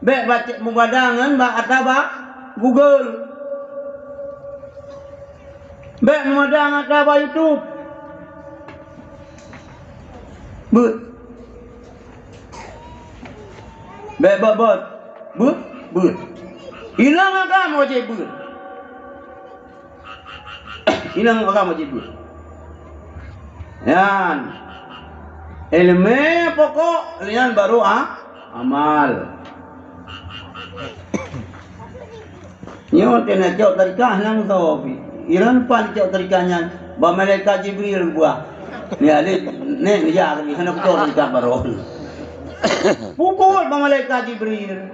Bèk baca, meubadang ngon bak ata bak Google. Bèk meubadang ata bak YouTube. Beuet. Bèk bot-bot. Beuet, beuet. Inong agam wajéb beuet. Inong agam wajéb beuet. Nyan. Ileumèe pokok, nyan baru a-, amal. Nyoe teuh na cok tarekat nyang soe pih. Iran pan cok tarekat nyan, bak malaikat Jibril buah. Ni adik, ni, ni ya, ni hana beutôi tarekat baroe. Pukul bak malaikat Jibril.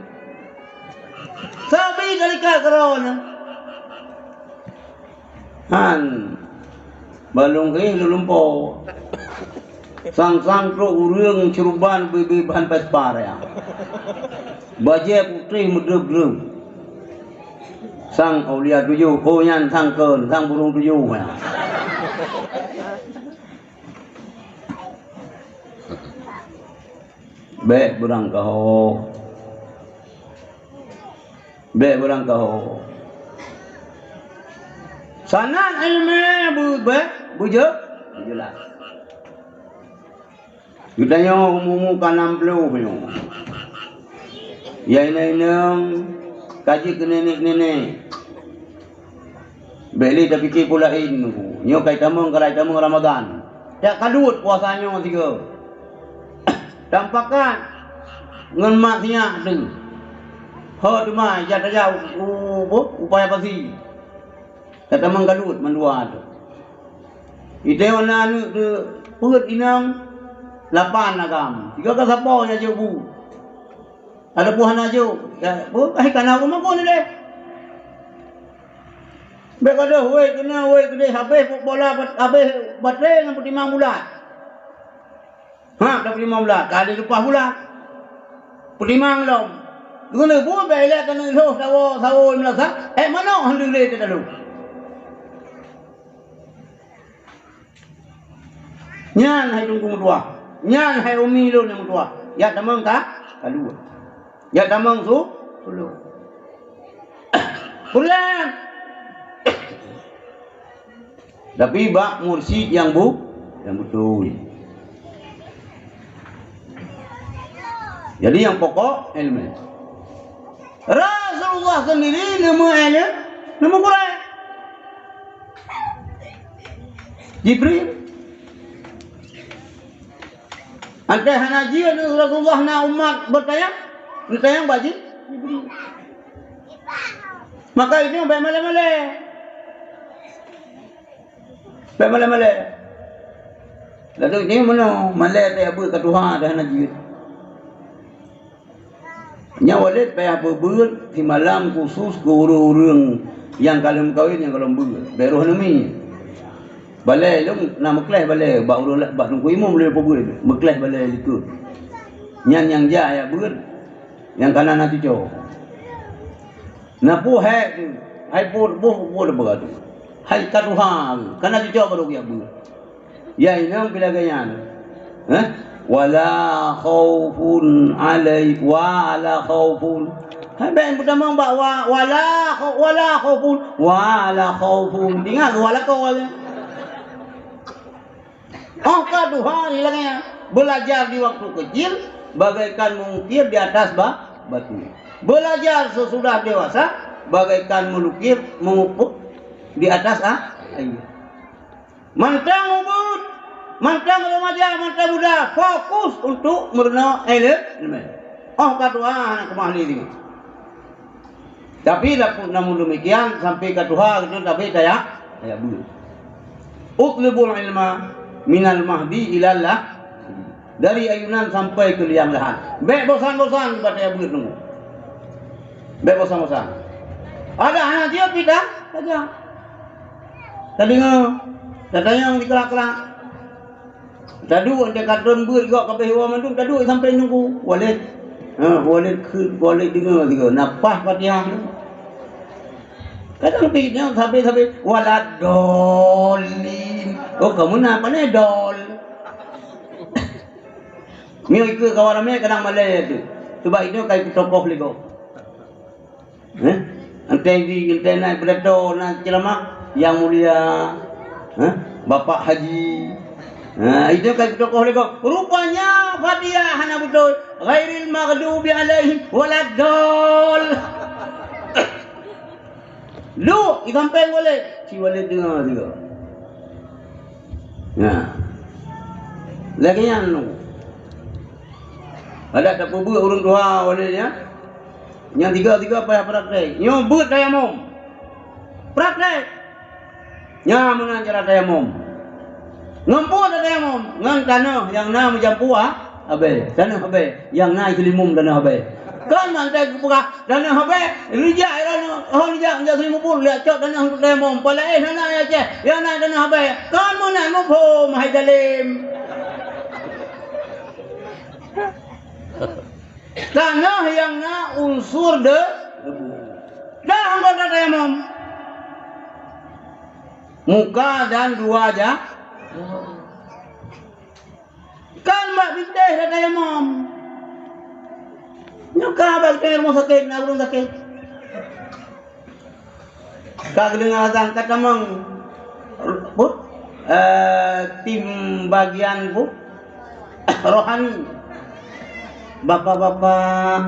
Sabe tarekat keudroe nyan. Han. Balong éh lôn lumpoe. Sang-sang trok ureueng ceuruban beu-beu bahan Vespa ya. Bajèe putéh meudreup-dreup. Sang aulia tujoh, oh nyan sang kön, sang burông tujoh ya. Bèk beurangkaho. Bèk beurangkaho. Sanan ileumèe beu-, bèk beujeu-, beujeulaih. Geutanyoe umu-umu ka nam ploh nyoe. Ya inong-inong ka jeuet keu nenek-nenek. Bèk lé tapike peue laén, nyoe ka jitamong, ka jitamong Ramadhan. Jak kaduet puasa nyoe sigoe. Tampakat ngon mak sinyak teuh. Ho teuma ija tajak u, u, u, u Paya Pasi. Tatamong ka luet mandua tu. Iteuh na aneuk teu peuet inong lapan agam. Tiga ka sapo nya jeuet bu. Ada buah na jok. Ya, bu, ai kana rumah pun deh. Bèk gadoh, woi, keunoe, woi, keudeh, habéh bola, habéh baterai ngon peutimang bulat. Ha, ka peutimang bulat, ka lheueh leupah bulat. Peutimang lom. Keuneuk bu bèk ilèe keuneuk lhôh sawo, sawo meulasa, eh, manok hana lé teuh lhôh. Nyan hai Teungku meutuah. Nyan hai umi lôn nyang meutuah. Ya tamong ka, ka luwah. Ya tamong su, suluk. Pulang. Tapi bak mursyid nyang bu-, nyang beutôi. Jadi nyang pokok ilmu. Rasulullah sendiri neumeu ilmu, neumeu Quran. Jibril. Antai hana jeuet Rasulullah na umat beutanyong, neutanyong bak Jibril. Maka itu bèk malèe-malèe. Bèk malèe-malèe. Lalu ni meunoe, malèe teuh beuet ka tuha dah hana jeuet. Nyan Walid payah peubeuet simalam khusus keu ureueng-ureueng nyang ka lheueh meukawen nyang gohlom beuet. Bèk roh neumi. Balèe lôn na meuklèh balèe bak ureueng la-, bak Teungku Imum lôn peubeuet. Meuklèh balèe likot. Nyan nyang jak jak beuet nyang kana na cuco. Na peue hék tu, hai buet boh buet beuet tu. Hai ka tuha, kana cuco baru geujak beuet. Ya inong pih lagèe nyan. Hah? Wala khaufun alai-, wala khaufun. Hai bèk peutamong bak wa, wala khau-, wala khaufun, wala khaufun. Ingat wala kau. Oh ka tuha ni lagèe nyan. Belajar di waktu kecil bagaikan mengukir di atas ba-, batu. Belajar sesudah dewasa bagaikan melukir, mengupuk di atas a-, air. Mantong ubit, mantong remaja, mantong muda fokus untuk meurunoe ilmu. Oh ka tuha hana keumah lé deungon. Tapi lamun namun demikian sampai ka tuha gitu tapi tajak, tajak beuet. Utlubul ilma minal mahdi ilal lah. Dari ayunan sampai ke liang lahat. Bèk bosan-bosan bak tajak beuet nunggu. Bèk bosan-bosan. Ada hana jeuet pih tajak. Tadeungoe, tatanyong dikeulak-keulak. Taduek, watèe ka tron beuet gok ka abéh woe mandum, taduek sampai nunggu. Walid. Ha, Walid kheun, Walid deungoe sigoe. Na paih Fatihah. Kadang pih nyan sabe-sabe, "Waladdallin." Oh, kamoe na pane dol. Nyoe ikeue kawan ramé kadang malèe tu. Sebab itu kai peutokoh lé gob. Eh? Entah di, entah na pidato, na ceramah, Yang Mulia, eh? Bapak Haji. Ha, itu kan tokoh lego. Rupanya Fatihah hana beutôi. Ghairil maghdubi alaihim waladdall. Duek, di sampéng Walid. Si Walid deungoe sigoe. Nah. Lagèe nyan. Adak tapeubeuet ureueng tuha Walid nyan. Nyang tiga-tiga payah praktek. Nyoe beuet tayamom. Praktek. Nyan meunan cara tayamom. Ngon peue tatayamom? Ngon tanoh nyang na meujampu a-, abèe. Tanoh abèe. Nyang na i Seulimeum tanoh abèe. Kon mantai geupeugah, tanoh abèe, rijak i Seulimeum, oh, rijak, rijak Seulimeum pun, rijak cok tanoh untuk tayamom. Pala éh na, na i Aceh. Nyang na tanoh abèe. Kon meunan muphom, hai dalem. Tanoh nyang na unsur de-, debu. Dah anggota tayamom. Muka dan dua ja-, kan bak bintéh dah tayamom. Nyoe ka bak bintéh rumoh sakét, na ureueng sakét. Ka geudeungoe azan ka tamong, bu, eh, tim bagian, bu, rohani. Bapak-bapak,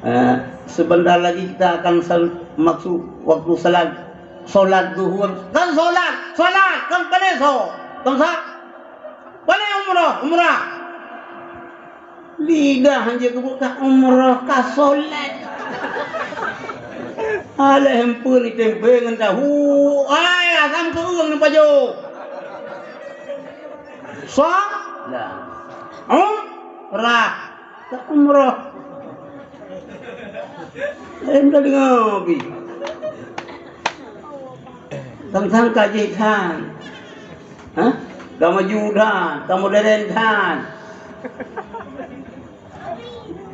eh, sebentar lagi kita akan sal-, masuk waktu salat, salat zuhur. Kan salat, salat, kan pane so, kan sa-, pane umrah, umrah. Lidah hanjeuet keubuka umroh ka solat. Alah, hempeu ni tempe ngon tahu. Ai, asam keueung ni pajoh. Sa? Lah. Umrah. Ka umroh. Em, dah dengar, Bi. Sang-sang ka jih than. Hah? Ka maju than, ka modern than.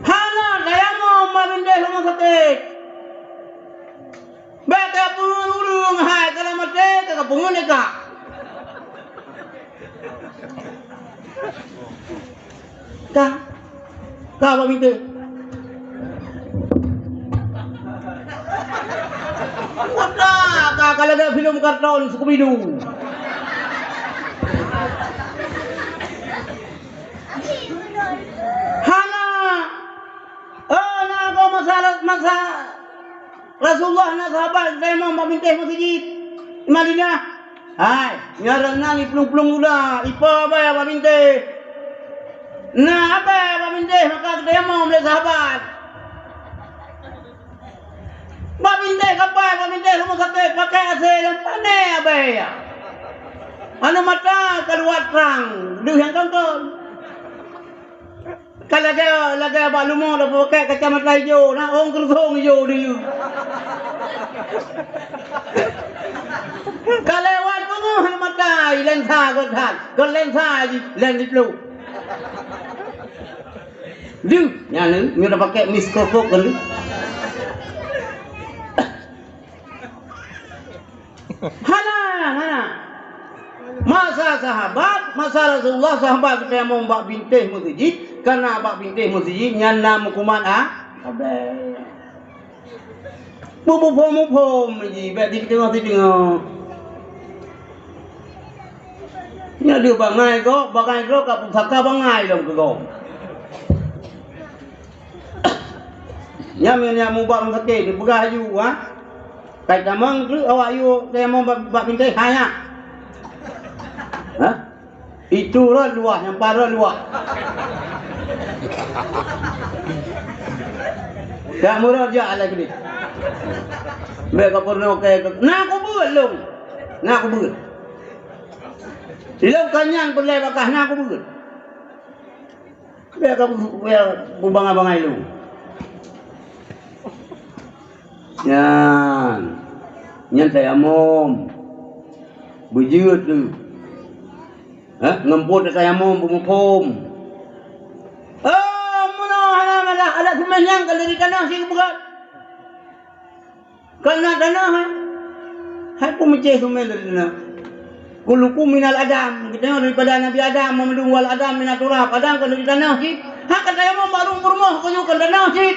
Hana daya mo meurintéh rumoh sakét. Bèk ka peungeut ureueng hai ka lam até ka, ka peungeut lé ka. Ka. Ka bak mité. Ka, ka lagèe filem karton Scooby-Doo. Hana. Oh, na goe masa, masa Rasulullah na sahabat tayamum bak bintéh meuseujid di Madinah. Hai, nyan rot nan iplueng-plueng ula, ipo abèe bak bintéh. Na abèe bak bintéh maka geutayamum lé sahabat. Bak bintéh kapai, bak bintéh rumoh sakét, pakai asèe nyang pané abèe. Aneuk mata kaluwa trang, deuh nyang kongkon. Ka lagèe, lagèe bak leumo tapakai kacamata ijo, na ôn keureuthông ijo deuh. Ka lewat beungoh mata, i lensa göt that, göt lensa jih, len diplueng. Deuh, nyan nyoe tapakai mikroskop kan deuh. Hana, hana. Masa sahabat, masa Rasulullah, sahabat geutayamum bak bintéh meuseujid, kareuna bak bintéh meuseujid nyan na meukuman a-, abèe. Beuphom-phom jih, bèk jiteungoh-siteungoh. Nyan deuh bangai gob, bangai droe ka pusaka bangai lom keu gob. Nyan meunyo mubak rumah sakét, dipeugah laju, ha? Kai tamong treuk awak yue tayamong bak, bak bintéh, hai nyan. Ha? Itu rot luwah, nyang pat rot luwah. Tak meurot jak lagi deh. Bèk ka peurunoe keu, na kubeuet lôn. Na kubeuet. Ilôn ka nyan peureulèe bak kah, na kubeuet. Bèk ka bu-, bèk bubangai-bangai lôn. Nyan. Nyan tayamom. Beujeuet lé. Hah? Ngon phon tayamom beumuphom. Oh, meunoe hana masalah. Adak seumeh nyan ka lheueh tanoh sikeubeuet. Ka na tanoh, hai? Hai peumeucéh seumeh dari tanoh. Kullukum minal Adam. Geutanyoe daripada Nabi Adam, wa kullu walad Adam minat turab. Adam ka dari tanoh cit. Ha, ka tayamom bak rumoh, ka nyoe ka tanoh cit.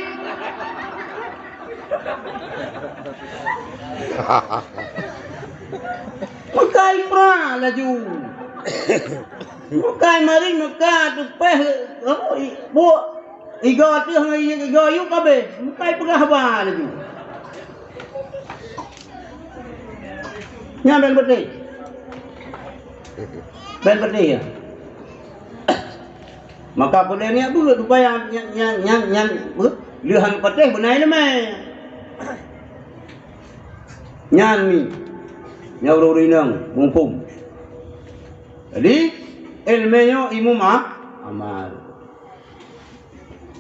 Meukai pra laju. Meukai marit meuka teupeh, oh, i-, buet. Igoe teuh ngon i-, igoe yub ka abéh, meukai peugah haba laju. Nyan bèk peutéh. Bèk peutéh, ya. Maka peudeh niat beuet supaya nyan, nyan, nyan, nyan, beuet, lheueh han peutéh beuna ileumèe. Nyan mi, nyan ureueng-ureueng inong muphom. Jadi, ileumèe nyoe ilmu ma-, amal.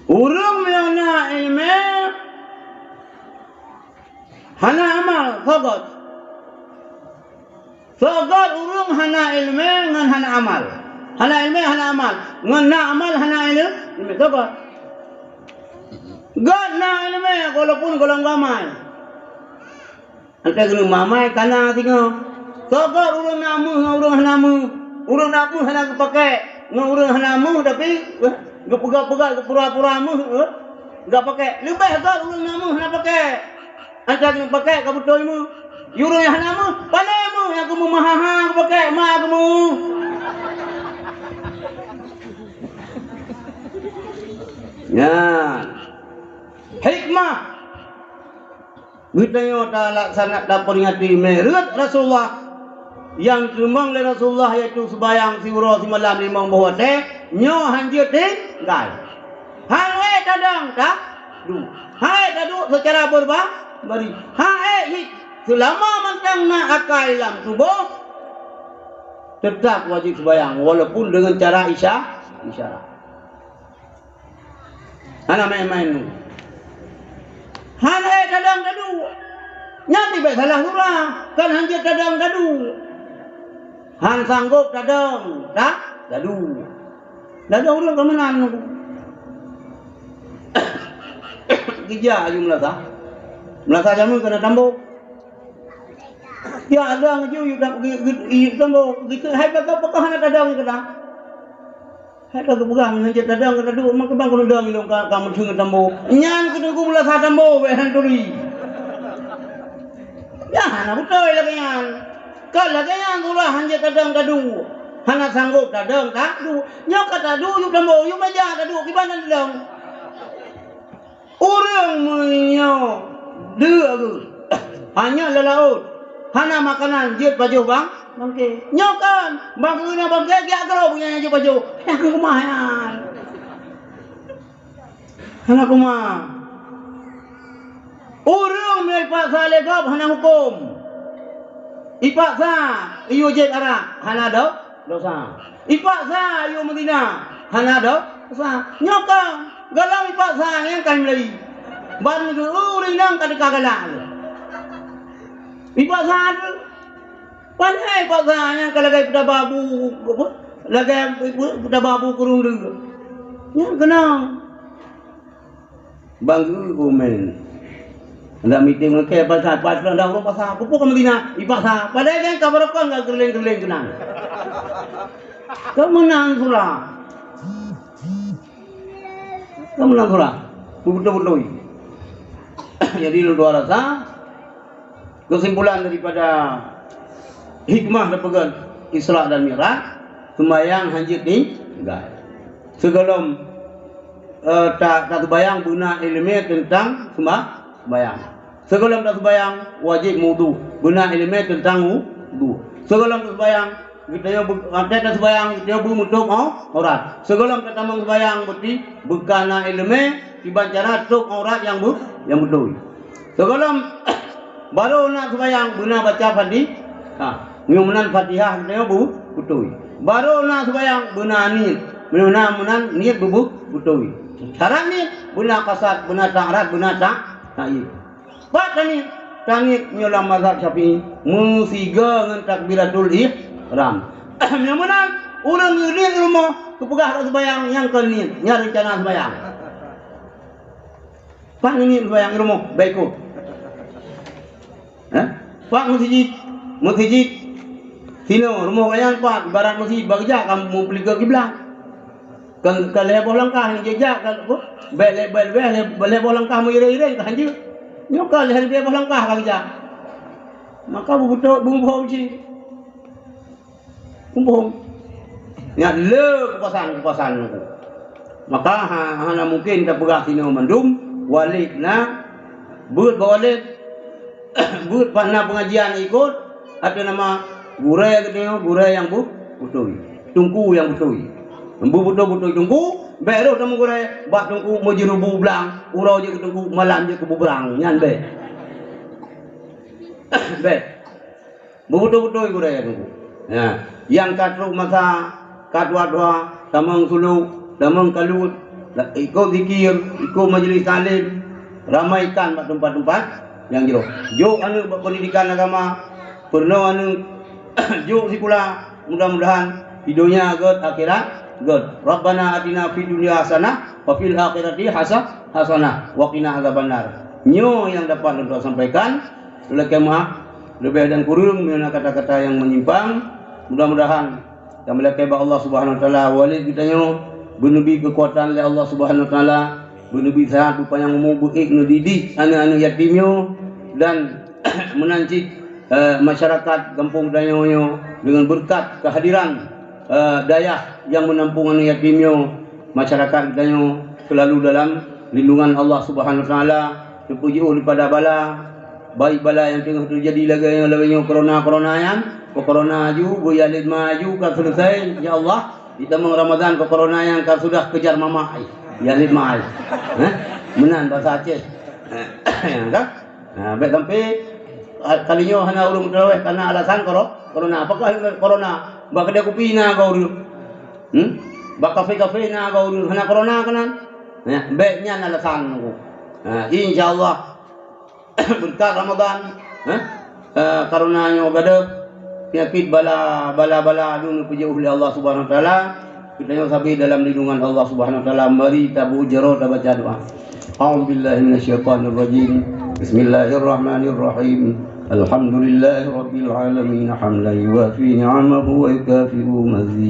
Ureueng nyang na ileumèe hana amal, soe göt. Soe göt ureueng hana ileumèe ngon hana amal. Hana ileumèe, hana amal. Ngon na amal, hana ileumèe, soe göt. Göt na ileumèe, walaupun gohlom geuamai. Antai keuneuk mamai kana singoh. Soe göt ureueng na méuh ngon ureueng hana méuh. Ureueng na méuh hana geupakék, ngon ureueng hana méuh tapi, eh, geupeugah-peugah, geupura-pura méuh, eh, geupakék. Leubeh göt ureueng na méuh hana pakék. Antai keuneuk pakék ka beutôi méuh. Ureueng nyang hana méuh, pané méuh nyang keumeung meuha-ha geupakék, ma keumeung. Nyan. Hikmah. Geutanyoe talaksana, taperingati meureuet Rasulullah nyang teurimong lé Rasulullah, yaitu seubayang siuroe simalam limong boh watèe, nyoe hanjeuet tinggai. Han ék tadong, tadu. Han ék taduek seucara berba-, bari. Han ék hi-, seulama mantong na akai lam tuboh, teutap wajéb seumayang, walaupun deungon cara isya-, isyarat. Hana maén-maén nyoe. Han ék tadong tadu. Nyan tibak salah surah, kan han jeuet tadong tadu. Han sanggob tadong, ta-, tadu. Tadong ureueng ka meunan nyoe. Geujak aju meulasah. Meulasah jameun keunan tambô. Ya, dong aju yue tam-, geu-, geu-, yue tambô. Geukheun hai baka-baka hana tadong keunan. Hai ka geupeugah ngon jeuet tadong ka tadu, meukeubang keuneuk dong ilong ka, ka meuteun ngon tambô. Nyan keuteungku meulasah tambô, bék han turi. Nyan hana beutôi lagée nyan. Ka lagée nyan ulah han jeuet tadong tadu. Hana sanggob tadong tadu. Nyoe ka tadu yue tambô, yue meujak tadu, kiban han tadong. Ureueng meunyoe deuk geuh, hana lam laôt, hana makanan, jeuet pajoh bang, bangke. Nyoe kan, bangke na bangke, geujak keudroe bunoe nyang jeuet pajoh. Nyang keumah nyan. Hana keumah. Ureueng meunyoe ipaksa lé gob hana huköm. Ipaksa iyue jieb arak, hana do-, dosa. Ipaksa iyue meuzina, hana do-, dosa. Nyoe ka, gohlom ipaksa nyang ka meulai. Ban geu ureueng inong ka teuka galak lé. Ipaksa tu. Pandai paksa nyang ka lagée peutaba bu, apa, lagée peutaba bu kurung deuh. Nyang keunong. Bang geuh komen. Ndak mitem ngon kée pasai, pas dah ureueng pasai. Peue ka meuzina, ipaksa. Padahai kan ka barokon ka geureuléng-geureuléng keunan. Ka meunan sura. Ka meunan sura. Beutôi-beutôi. Jadi, lôn dua rasa, kesimpulan daripada hikmah teupeugah Isra dan Mi'raj, seumayang hanjeuet tinggai. Sigohlom eh, ta-, taseumayang beuna iéleumé teuntang seuma-, seumayang. Sigohlom taseumayang wajéb meuwudu, beuna iéleumé teuntang wu-, wudu. Sigohlom taseumayang geutanyoe beu-, watée taseumayang geutanyoe beumeutôb au-, aurat. Sigohlom tatamong seumayang beuti beuka na iéleumé kiban cara tôb aurat nyang beu-, nyang beutôi. Sigohlom barô na seumayang beuna baca Fati-, ha, meunyoe meunan Fatihah geutanyoe bu-, beutôi. Barô na seumayang beuna niet, meunyoe na meunan niet bu-, bu-, beutôi. Syarat niet beuna kasad, beuna ta'rad, beuna ta-, ta'yid. Pat taniet, taniet meunyoe lam mazhab Syafi'i meusigoe ngon takbiratul ihram. Meunyoe meunan ureueng niet rumoh geupeugah rot seumayang nyang kon niet, nyan reuncana seumayang. Pat neuniet seumayang rumoh, baikôt. Hah? Pat meuseujid, meuseujid sinoe, rumoh gobnyan pat ibarat meuseujid, bak geujak ka meupeulikot kiblat. Ka, ka lhée boh langkah nyang jijak, ka, bék lhée, bék, bék lhée, lhée boh langkah meuiréng-iréng ka hanjeuet. Nyoe ka lhée, lhée boh langkah ka geujak. Maka beubeutôi, beumeubeuet cit. Muphom? Nyan le keupasan-keupasan nyoe. Maka ha-, hana mungken tapeugah sinoe mandum, Walid na, beuet bak Walid, beuet pat na peungajian ikot, atau nama gurée geutanyoe, gurée nyang bu-, beutôi, teungku nyang beutôi. Nyang bu-, beutôi-beutôi teungku, bék rôh tamong gurée, bak teungku meujeurubu blang, uroe jeuet keu teungku, malam jeuet keu bubrang, nyan bék. Bék. Beubeutôi-beutôi gurée nyoe. Nyan, nyang ka trok masa, ka tuha-tuha, tamong sulok, tamong kalut, ikot zikir, ikot majlis taklim, ramaikan bak teumpat-teumpat nyang jroh. Jok aneuëk bak pendidikan agama, peurunoe aneuëk jok sikula, mudah-mudahan di donya gét, akhirat gét. Rabbana atina fid dunya hasanah, wa fil akhirati hasa-, hasanah, wa qina azabannar. Nyoe nyang dapat lôn sampaikan. Lakée meu'ah leubeh dan kureueng meunyoe na kata-kata nyang meunyimpang. Mudah-mudahan tameulakée bak Allah Subhanahu Wa Taala, Walid geutanyoe beuneubi keukuatan lé Allah Subhanahu Wa Taala, beuneubi seuhat, beupanyang umu, beuék neudidik aneuëk-aneuëk yatim nyoe, dan meunan cit, eh, masyarakat gampông geutanyoe nyoe deungon beureukat keuhadiran, eh, dayah nyang meunampông aneuëk yatim nyoe, masyarakat geutanyoe seulalu dalam lindungan Allah Subhanahu Wa Taala, teupeujiôh daripada bala, baik bala nyang teungoh teujadi lagée nyoe, lagée nyoe corona-corona nyan, keu corona aju, beuyalet ma aju ka seuleusai, insya Allah, jitamong Ramadan keu corona nyang ka sudah kejar mamak. Ya lima. Eh? Meunan bahasa Aceh. Eh, kan? Nah, baik sampai kali nyoe hana ureuëng tarawih karena alasan koro-, corona. Apakah corona? Bak kedai kopi na kau dulu. Hmm? Bak kafe-kafe na kau dulu. Hana corona kan? Ya, baik nyan alasan aku. Nah, insya Allah beureukat Ramadan, eh, eh, kareuna nyoe gadôh peunyakét bala, bala-bala lôn peujeuet lé Allah Subhanahu Wa Taala. Kita nyoe sabe dalam lindungan Allah Subhanahu Wa Taala. Mari tabu jaroe tabaca doa. A'udzubillahi minasyaitonirrajim. Bismillahirrahmanirrahim. Alhamdulillahirabbil alamin, hamdan yuwafi ni'amahu wa yukafi'u mazid.